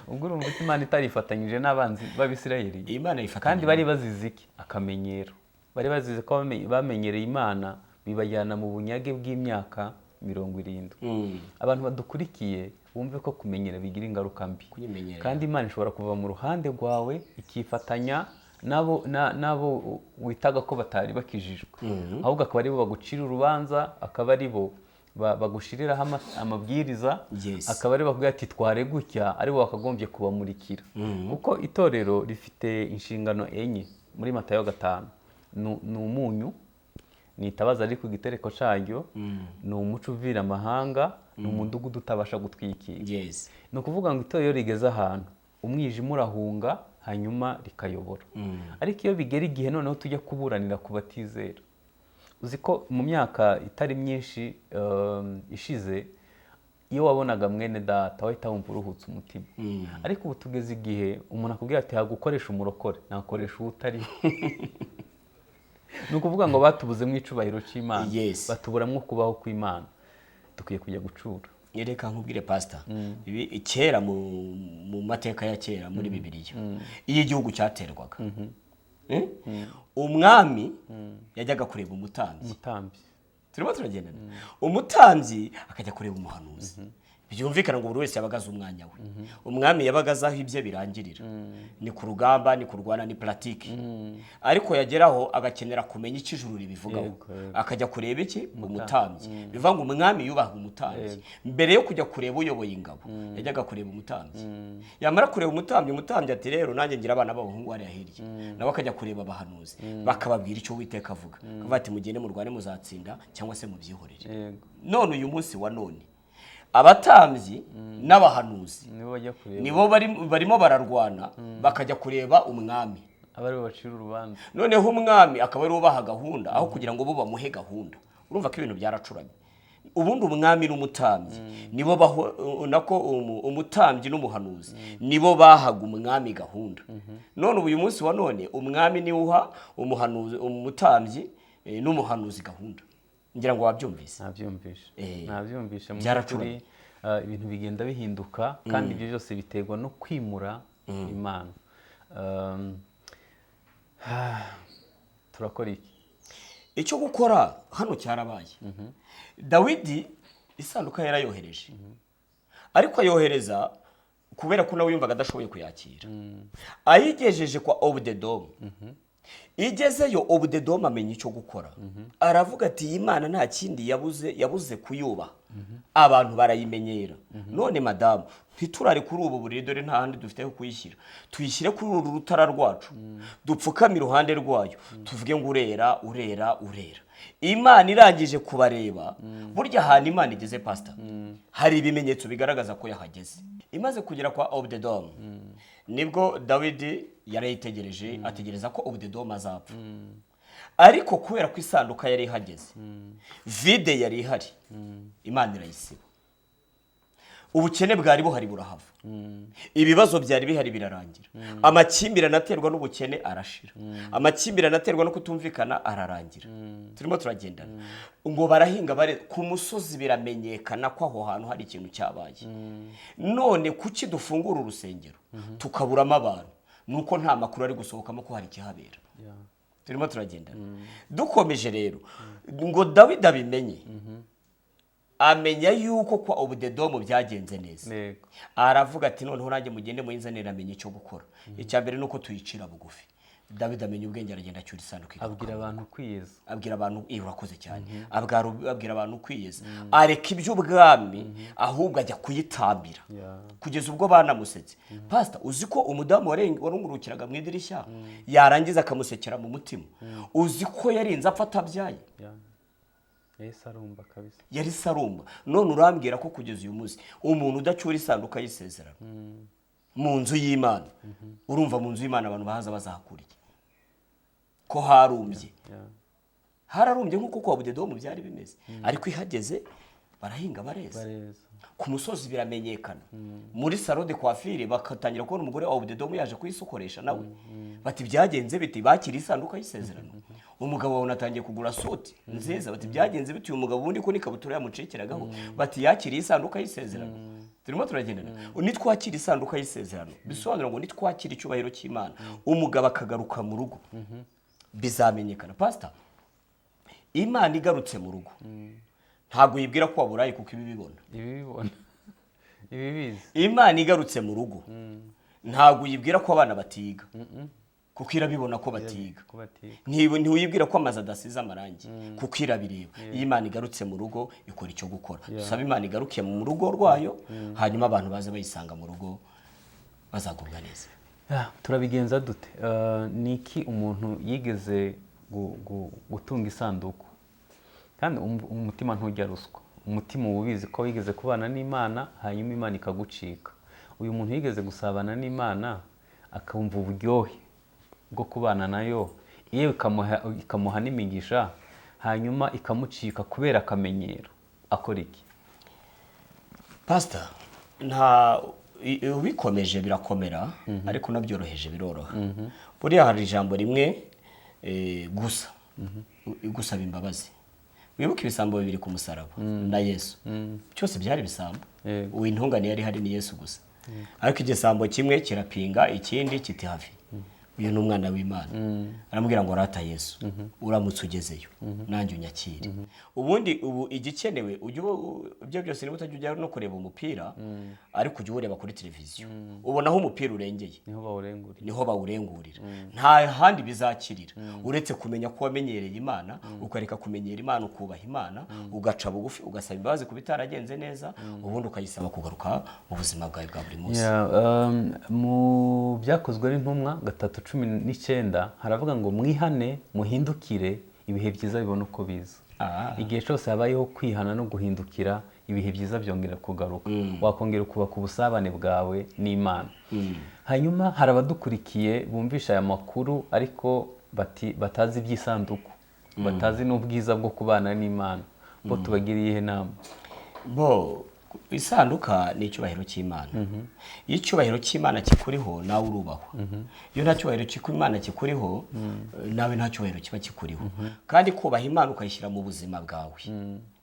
Ubwo urumva ko Imana itarifatanyije n'abanzi b'Abisirayeli? Imana yifatanya. Kandi bari bazize iki? Akamenyero. Bari bazize ko bamenyereye Imana, bibajyana mu bunyage bw'imyaka 70. Abantu badukurikiye bumve ko kumenyera bigira ingaruka mbi. Kuyimenyera. Kandi Imana ishobora kuva mu ruhande rwawe ikifatanya n'abo witaga ko batari bakijijwe, ahubwo akaba aribo bagucira urubanza, akaba aribo bagushiriraho amabwiriza, akaba aribo bakubwira ati tware gutya, aribo bakagombye kubamurikira. Kuko itorero rifite inshingano 4 muri Matayo 5: ni umunyu, ni itabaza riri ku gitereko cyaryo, ni umuco uvira amahanga, ni umudugudu utabasha gutwikira. Ni ukuvuga ngo itorero rigeze ahantu umwijima urahunga, hanyuma rikayobora. Ariko iyo bigera igihe noneho tujya kuburanira ku batizera, Uzi ko mu myaka itari myinshi ishize, iyo wabonaga mwene data wahita wumva uruhutse umutima. Ariko ubu tugeze igihe umuntu akubwira ati hagukoresha umurokore, nakoresha uwo utari. Ni ukuvuga ngo batubuzemo icubahiro cy'Imana, batuburamwo kubaho kw'Imana. Dukwiye kujya gucura. Reka nkubwire, pasita, ibi kera mu mateka ya kera muri Bibiliya, iyo igihugu cyaterwaga, umwami yajyaga kureba umutambyi. Umutambyi. Turimo turagendana. Umutambyi akajya kureba umuhanuzi. Byumvikana ngo buri wese yabaga azi umwanya we. Umwami yabaga azi aho ibye birangirira, ni ku rugamba, ni kurwana, ni pratique, ariko yageraho agakenera kumenya icyo ijuru ribivugaho, Yego, yego. akajya kureba iki? Umutambyi. Bivuga ngo umwami yubaha umutambyi. Mbere yo kujya kureba uyoboye ingabo, yajyaga kureba umutambyi. Yamara kureba umutambyi, umutambyi ati: "Rero nanjye ngira abana b'abahungu hariya hirya." Nawe akajya kureba abahanuzi, bakababwira icyo Uwiteka avuga, akavuga ati: "Mugende murwane muzatsinda, cyangwa se mubyihorere." None uyu munsi wa none abatambyi n'abahanuzi nibo bajya kureba, nibo barimo bararwana, bakajya kureba umwami, aba aribo bacira urubanza. Noneho umwami akaba ariwe ubaha gahunda aho kugira ngo bo bamuhe gahunda. Urumva ko ibintu byaracuranye. Ubundi umwami n'umutambyi nibo baho, nako umutambyi n'umuhanuzi nibo bahaga umwami gahunda. None ubu uyu munsi wa none umwami niwe uha umuhanuzi, umutambyi n'umuhanuzi gahunda. Ngira ngo wabyumvise. Nabyumvishe. Nabyumvishe mu Byaracuranye. by'ukuri, ibintu bigenda bihinduka, kandi ibyo byose biterwa no kwimura Imana. Turakora iki? Icyo gukora hano cyarabaye. Dawidi isanduka yarayohereje, ariko ayohereza kubera ko nawe yumvaga adashoboye kuyakira. Ayigejeje kwa Obudedomu, igezeyo Obudedomu amenya icyo gukora. Aravuga ati: "Iyi Mana nta kindi yabuze, yabuze kuyubaha, abantu barayimenyera. None madamu, ntiturare kuri ubu buriri, dore nta handi dufite ho kuyishyira. Tuyishyire kuri uru rutara rwacu, dupfukame iruhande rwayo, tuvuge ngo urera, urera, urera." Imana irangije kubareba. Burya ahantu Imana igeze, pasita, hari ibimenyetso bigaragaza ko yahageze. Imaze kugera kwa Obudedomu, nibwo Dawidi yarayitegereje, ategereza ko Obudedomu azapfa. Ariko kubera ko isanduka yari ihageze, vide yari ihari Imana irayisiba. Ubukene bwari buhari burahava, ibibazo byari bihari birarangira, amakimbirane aterwa n'ubukene arashira, amakimbirane aterwa no kutumvikana ararangira. Turimo turagendana. Ngo barahinga bare ku musozi, biramenyekana ko aho hantu hari ikintu cyabaye. None kuki dufungura urusengero tukaburamo abantu? Nuko nta makuru ari gusohokamo ko hari ikihabera. Turimo turagendana. Dukomeje rero, ngo Dawidi abimenye, amenya yuko kwa Obudedomu byagenze neza, aravuga ati: "Noneho nanjye mugende muyinzanire, amenye icyo gukora. Icya mbere ni uko tuyicira bugufi." Dawidi amenya ubwenge, aragenda acyura isanduku igaruka. Abwira abantu kwiyeza. Abwira abantu, urakoze cyane, abwira abantu kwiyeza, areka iby'ubwami, ahubwo ajya kuyitambira, kugeza ubwo banamusetse. Pasita, uzi ko umudamu warungurukiraga mu idirishya yarangiza akamusekera mu mutima, uzi ko yarinze apfa atabyaye? Yahise arumba kabisa. Yari sarumba. None urambwira ko kugeza uyu munsi umuntu udacyura isanduka y'isezerano mu nzu y'Imana, urumva mu nzu y'Imana abantu bahaza bazahakura iki, ko harumbye? Hararumbye nk'uko kwa Budedomu byari bimeze, ariko ihageze barahinga bareza. Bareza. Ku musozi biramenyekana. Muri salon de coiffure bakatangira kubona umugore wa Obudedomu yaje kuyisukoresha nawe, bati: "Byagenze biti? Bakiriye isanduka y'isezerano, umugabo wawe atangiye kugura suti nziza." Bati: "Byagenze biti? Uyu mugabo ubundi ko n'ikabutura yamucikiragaho." Bati: "Yakiriye isanduka y'isezerano." Turimo turagendana. Nitwakira isanduka y'isezerano, bisobanura ngo nitwakira icyubahiro cy'Imana, umugabo akagaruka mu rugo, bizamenyekana. Pasita, Imana igarutse mu rugo ntabwo yibwira ko waburaye, kuko ibi bibona. Ibi bibona, ibi bizi. Imana igarutse mu rugo ntabwo uyibwira ko abana batiga, kuko irabibona ko batiga. Ko batiga. Ntiwibwira ko amazu adasize amarangi, kuko irabireba. Iyo Imana igarutse mu rugo ikora icyo gukora. Dusaba Imana igaruke mu rugo rwayo, hanyuma abantu baze bayisanga mu rugo, bazagubwa neza. Turabigenza dute? Ni iki umuntu yigeze gutunga isanduku, kandi umutima ntujya ruswa. Umutima uba ubizi ko wigeze kubana n'Imana, hanyuma Imana ikagucika. Uyu muntu yigeze gusabana n'Imana, akumva uburyohe bwo kubana nayo, iyo ikamuha n'imigisha. Hanyuma ikamucika kubera akamenyero, akora iki? Pasita, nta ubikomeje birakomera, ariko unabyoroheje biroroha. Buriya hari ijambo rimwe gusa gusaba imbabazi. Wibuke ibisambo bibiri ku musaraba na Yesu, byose byari ibisambo. Uwo intungane yari ihari ni Yesu gusa, ariko igisambo kimwe kirapinga ikindi kiti: "Have, uyu ni umwana w'Imana." Aramubwira ngo: "Rata Yesu, uramutse ugezeyo nanjye unyakire." Ubundi ubu igikenewe, ujye ibyo byose, niba utajya ujya no kureba umupira, ariko ujya uwureba kuri televiziyo, ubona aho umupira urengeye. Niho bawurengurira. Niho bawurengurira. Nta handi bizakirira uretse kumenya ko wamenyereye Imana, ukareka kumenyera Imana, ukubaha Imana, ugaca bugufi, ugasaba imbabazi ku bitaragenze neza, ubundi ukayisaba kugaruka mu buzima bwawe bwa buri munsi. Yeah, mu Byakozwe n'Intumwa 3:19 haravuga ngo: "Mwihane muhindukire, ibihe byiza bibona uko biza." Igihe cyose habayeho kwihana no guhindukira, ibihe byiza byongera kugaruka, wakongera ukubaka ubusabane bwawe n'Imana. Hanyuma hari abadukurikiye bumvisha aya makuru ariko batazi iby'isanduku, batazi n'ubwiza bwo kubana n'Imana. Bo tubagiriye iyihe nama? Bo isanduka ni icyubahiro cy'Imana. Iyo icyubahiro cy'Imana kikuriho, nawe urubahwa. Iyo nta cyubahiro cy'Imana kikuriho, nawe nta cyubahiro kiba kikuriho. Kandi kubaha Imana ukayishyira mu buzima bwawe,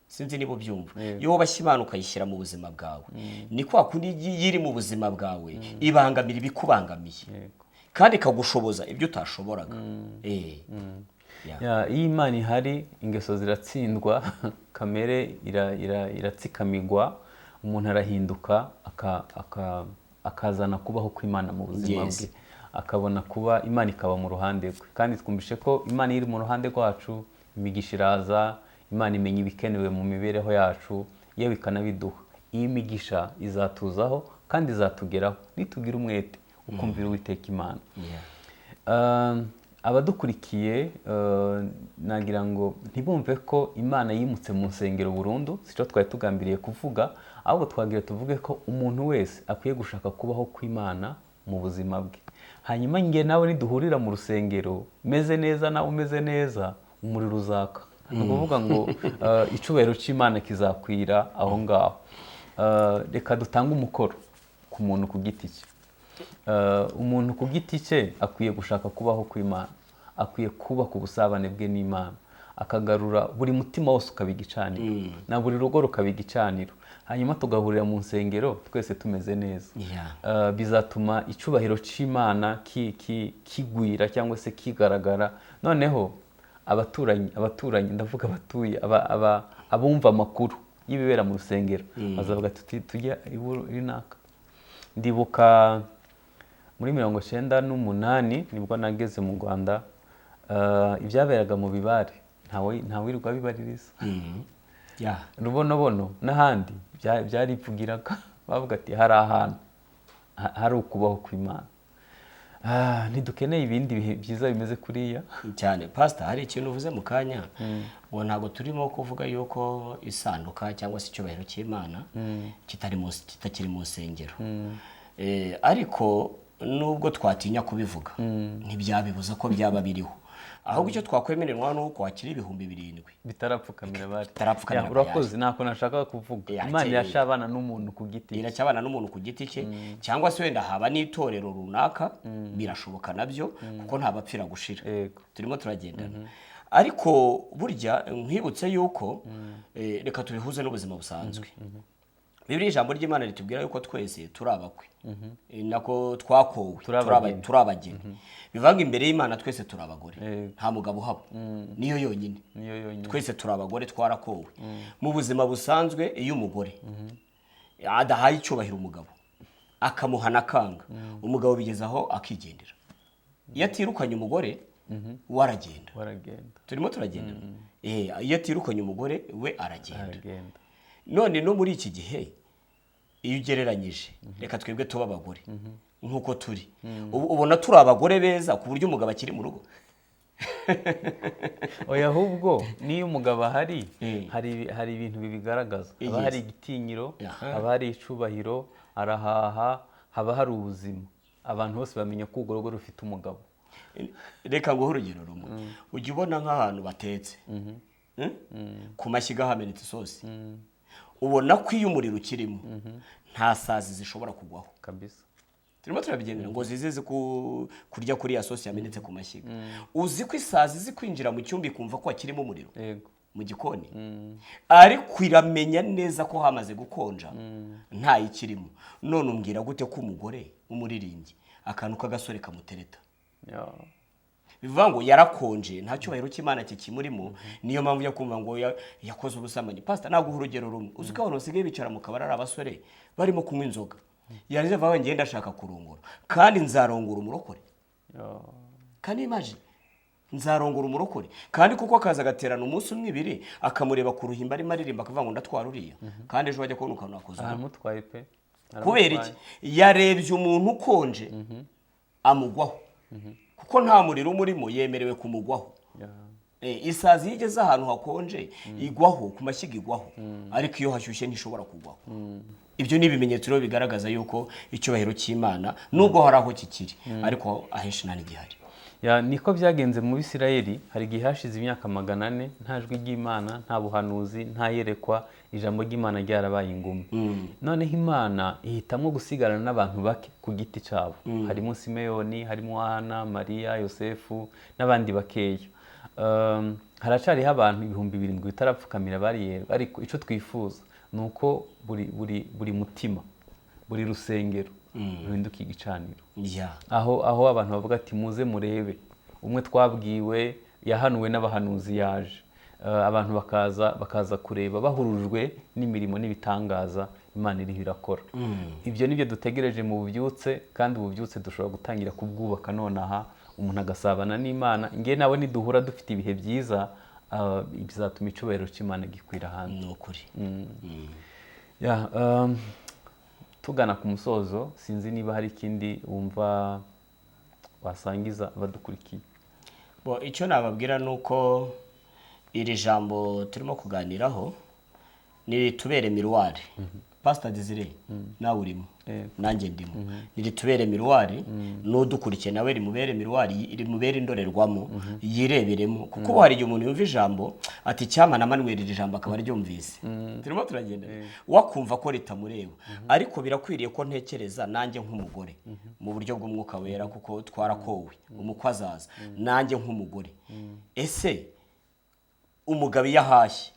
sinzi niba ubyumva, iyo wubashye Imana ukayishyira mu buzima bwawe, ni kwa kundi iyo iri mu buzima bwawe ibangamira ibikubangamiye kandi ikagushoboza ibyo utashoboraga. Yeah. Yeah, iyo Imana ihari ingeso ziratsindwa, kamere iratsikamigwa, umuntu arahinduka, akazana kubaho kw'Imana mu buzima bwe, akabona kuba Imana ikaba mu ruhande rwe. Kandi twumvishe ko Imana iri mu ruhande rwacu, imigisha iraza. Imana imenya ibikenewe mu mibereho yacu, yewe ikanabiduha. Iyi migisha izatuzaho kandi izatugeraho nitugira umwete ukumvira Uwiteka Imana. Abadukurikiye, nagira ngo ntibumve ko Imana yimutse mu nsengero burundu. Si cyo twari tugambiriye kuvuga, ahubwo twagira tuvuge ko umuntu wese akwiye gushaka kubaho kw'Imana mu buzima bwe. Hanyuma nge nawe niduhurira mu rusengero meze neza, nawe umeze neza, umuriro uzaka. Ni ukuvuga ngo icyubahiro cy'Imana kizakwira aho ngaho. Reka dutange umukoro ku muntu ku giti cye. Umuntu ku giti cye akwiye gushaka kubaho kw'Imana, akwiye kubaka ubusabane bwe n'Imana, akagarura buri mutima wose ukaba igicaniro, na buri rugo rukaba igicaniro, hanyuma tugahurira mu nsengero twese tumeze neza. Bizatuma icyubahiro cy'Imana kigwira cyangwa se kigaragara. Noneho abaturanyi, ndavuga abatuye, abumva amakuru y'ibibera mu rusengero bazavuga tuti: "Tujya runaka." Ndibuka muri 98 nibwo nageze mu Rwanda. Ibyaberaga mu Bibare ntawirirwa bibaririza. Rubonobono n'ahandi byarivugiraga, bavuga ati: "Hari ahantu hari ukubaho kw'Imana." Ntidukeneye ibindi bihe byiza bimeze kuriya? Cyane, pasita. Hari ikintu uvuze mu kanya ngo ntabwo turimo kuvuga yuko isanduka cyangwa se icyubahiro cy'Imana kitakiri mu nsengero. Ariko nubwo twatinya kubivuga, ntibyabibuza ko byaba biriho. Ahubwo icyo twakwemererwa ni uko wakira 7000 bitarapfukamira bari. Bitarapfukamira. Yeah, urakoze, ntako nashakaga kuvuga. Imana irashabana n'umuntu ku giti cye. Iracyabana n'umuntu ku giti cye, cyangwa se wenda haba n'itorero runaka, birashoboka nabyo, kuko nta bapfira gushira. Turimo turagendana. Ariko burya nkwibutse yuko reka tubihuze n'ubuzima busanzwe. Bibiliya, ijambo ry'Imana ritubwira yuko twese turi abakwe. Nako twakowe. Turi abageni. Turi abageni. Bivuga ngo imbere y'Imana twese turi abagore. Nta mugabo uhaba, niyo yonyine. Niyo yonyine. Twese turi abagore, twarakowe. Mu buzima busanzwe, iyo umugore adahaye icyubahiro umugabo, akamuhana akanga, umugabo bigeze aho akigendera. Iyo atirukanye umugore we, aragenda. Waragenda. Turimo turagenda. Iyo atirukanye umugore we, aragenda. Aragenda. None no muri iki gihe, iyo ugereranyije, reka twebwe tuba abagore nk'uko turi ubu, ubona turi abagore beza ku buryo umugabo akiri mu rugo? Oya, ahubwo niyo umugabo ahari, hari ibintu bibigaragaza. Haba hari igitinyiro, haba hari icubahiro, arahaha, haba hari ubuzima. Abantu bose bamenya ko urwo rugo rufite umugabo. Reka nguhe urugero rumwe. Ujya ubona nk'ahantu batetse Ku mashyiga hamenetse isosi, ubona ko iyo umuriro ukirimo nta sazi zishobora kugwaho. Kabisa. Turimo turabigendera ngo zize kurya kuri ya sosi yamenetse ku mashyiga. Uzi ko isazi izi kwinjira mu cyumba ikumva ko hakirimo umuriro mu gikoni, ariko iramenya neza ko hamaze gukonja, ntayikirimo. None umbwira gute ko umugore w'umuririmbyi akantu k'agasore kamutereta? Bivuga ngo yarakonje, nta cyubahiro cy'Imana kikimurimo. Niyo mpamvu yo kumva ngo yakoze ubusambanyi. Pasita, naguha urugero rumwe. Uzi ko abantu basigaye bicara mu kabari ari abasore barimo kunywa inzoga, yarangiza avuga ngo ngenda ndashaka kurongora, kandi nzarongora umurokore. Kandi imagine, nzarongora umurokore, kandi kuko akaza agaterana umunsi umwe, ibiri, akamureba ku ruhimbi arimo aririmba, akavuga ngo ndatwara uriya, kandi ejo wajya kubona ukantu wakoze ubukwe. Aramutwaye pe. Kubera iki? Yarebye umuntu ukonje amugwaho, kuko nta muriro umurimo, yemerewe kumugwaho. Isazi iyo igeze ahantu hakonje igwaho, ku mashyiga igwaho, ariko iyo hashyushye ntishobora kugwaho. Ibyo ni ibimenyetso rero bigaragaza yuko icyubahiro cy'Imana, nubwo hari aho kikiri, ariko ahenshi nta n'igihari. Ya, niko byagenze mu Bisirayeli. Hari igihe hashize imyaka 400 nta jwi ry'Imana, nta buhanuzi, nta yerekwa, ijambo ry'Imana ryarabaye ingume. Noneho Imana ihitamo gusigarana n'abantu bake ku giti cyabo, harimo Simeyoni, harimo Hana, Mariya, Yosefu n'abandi bakeya. Haracariho abantu 7000 bitarapfukamira bariyeri, ariko icyo twifuza ni uko buri mutima, buri rusengero ruhinduka igicaniro, aho abantu bavuga ati muze murebe umwe twabwiwe, yahanuwe n'abahanuzi, yaje. Abantu bakaza kureba bahurujwe n'imirimo n'ibitangaza Imana iriho irakora. Ibyo nibyo dutegereje mu bubyutse, kandi ububyutse dushobora gutangira kubwubaka nonaha, umuntu agasabana n'Imana. Nge nawe niduhura dufite ibihe byiza, bizatuma icyubahiro cy'Imana gikwira hanze. Ni ukuri. Ya, tugana ku musozo, sinzi niba hari ikindi wumva wasangiza abadukurikiye. Bo, icyo nababwira ni uko iri jambo turimo kuganiraho niritubere miroir. Pastor Desire, nawe urimo, nanjye ndimo, niritubere miroir, n'udukurikiye nawe rimubere miroir, rimubere indorerwamo, yireberemo. Kuko ubu hari igihe umuntu yumva ijambo ati cyama na Manuel iri jambo akaba aryumvise, turimo turagenda, wakumva ko ritamureba. Ariko birakwiriye ko ntekereza nanjye nk'umugore mu buryo bw'Umwuka Wera, kuko twarakowe, umukwe azaza. Nanjye nk'umugore, ese umugabo iyo ahashye,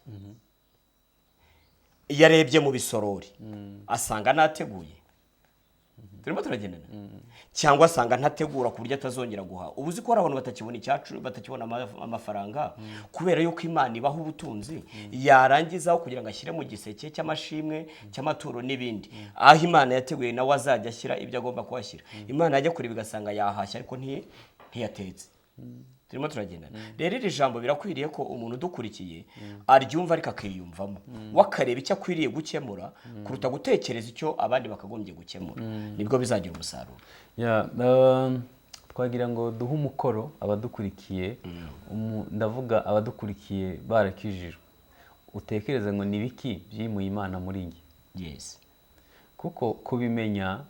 iyo arebye mu bisorori, asanga nateguye? Turimo turagendana? Cyangwa asanga ntategura ku buryo atazongera guhaha? Ubu uzi ko hari abantu batakibona icyacu, batakibona amafaranga, kubera yuko Imana ibaha ubutunzi, yarangizaho kugira ngo ashyire mu giseke cy'amashimwe, cy'amaturo n'ibindi, aho Imana yateguye nawe azajya ashyira ibyo agomba kuhashyira. Imana yajya kureba igasanga yahashye ariko ntiyatetse. Turimo turagendana? Rero iri jambo birakwiriye ko umuntu udukurikiye aryumva, ariko akiyumvamo, we akareba icyo akwiriye gukemura kuruta gutekereza icyo abandi bakagombye gukemura, nibwo bizagira umusaruro. Ya, twagira ngo duhe umukoro abadukurikiye. Ndavuga abadukurikiye barakijijwe. Utekereze ngo ni biki byimuye Imana muri njye? Kuko kubimenya,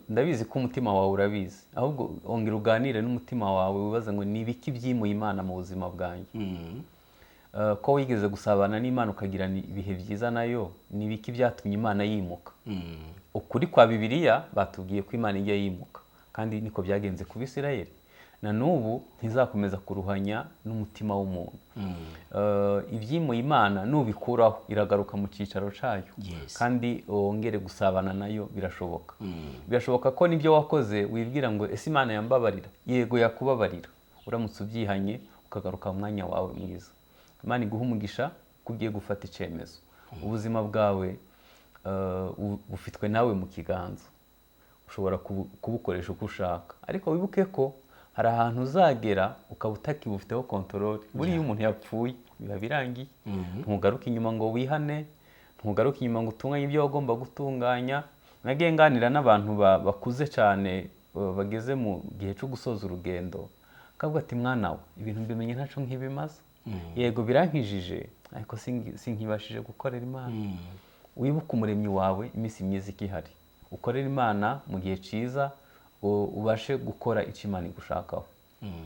ndabizi ko umutima wawe urabizi, ahubwo ongera uganire n'umutima wawe, wibaze ngo ni ibiki byimuye Imana mu buzima bwanjye? Ko wigeze gusabana n'Imana ukagirana ibihe byiza nayo, ni ibiki byatumye Imana yimuka? Ukuri kwa Bibiliya batubwiye ko Imana ijya yimuka, kandi niko byagenze ku Bisirayeli. Na n'ubu ntizakomeza kuruhanya n'umutima w'umuntu. Ibyimuye Imana nubikuraho iragaruka mu cyicaro cyayo, kandi wongere gusabana nayo. Birashoboka, birashoboka ko nibyo wakoze wibwira ngo ese Imana yambabarira? Yego, yakubabarira uramutse ubyihanye ukagaruka mu mwanya wawe mwiza. Imana iguha umugisha ko ugiye gufata icyemezo. Ubuzima bwawe bufitwe nawe mu kiganza, ushobora kubukoresha uko ushaka, ariko wibuke ko hari ahantu uzagera ukaba utakibufiteho contrôle. Buriya umuntu yapfuye biba birangiye, ntugaruke inyuma ngo wihane, ntugaruke inyuma ngo utunganye ibyo wagomba gutunganya. Nagiye nganira n'abantu bakuze cyane, bageze mu gihe cyo gusoza urugendo, akavuga ati mwana we, ibintu mbimenye ntaco nkibimaze, yego birankijije, ariko sinkibashije gukorera Imana. Wibuke Umuremyi wawe iminsi myiza ikihari, ukorere Imana mu gihe cyiza, ubashe gukora icyo Imana igushakaho.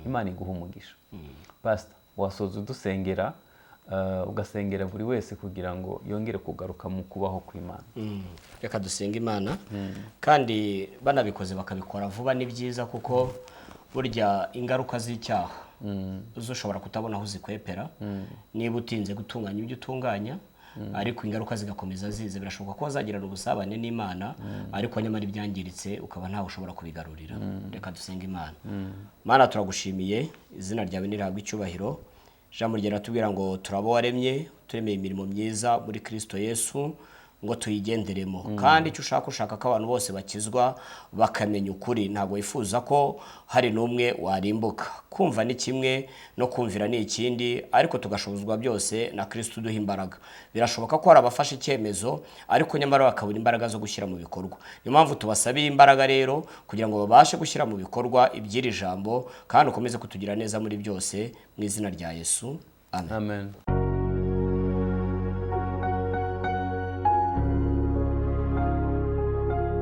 Imana iguha umugisha. Pastor, wasoza udusengera. Ugasengera buri wese kugira ngo yongere kugaruka mu kubaho kw'Imana. Reka dusenge Imana. Kandi banabikoze bakabikora vuba ni byiza, kuko burya ingaruka z'icyaha zo ushobora kutabona aho uzikwepera niba utinze gutunganya ibyo utunganya, ariko ingaruka zigakomeza ziza. Birashoboka ko wazagirana ubusabane n'Imana, ariko nyamara ibyangiritse ukaba ntawe ushobora kubigarurira. Reka dusenge Imana. Mana, turagushimiye, izina ryawe nirihabwe icyubahiro. Ijambo ryawe riratubwira ngo turabo waremye, turemeye imirimo myiza muri Kristo Yesu ngo tuyigenderemo. Kandi icyo ushaka ko abantu bose bakizwa bakamenya ukuri. Ntabwo wifuza ko hari n'umwe warimbuka. Kumva ni kimwe no kumvira ni ikindi, ariko tugashobozwa byose na Kristo uduha imbaraga. Birashoboka ko hari abafashe icyemezo, ariko nyamara bakabura imbaraga zo gushyira mu bikorwa. Niyo mpamvu tubasabiye imbaraga rero kugira ngo babashe gushyira mu bikorwa iby'iri jambo, kandi ukomeze kutugira neza muri byose, mu izina rya Yesu. Amen. Amen.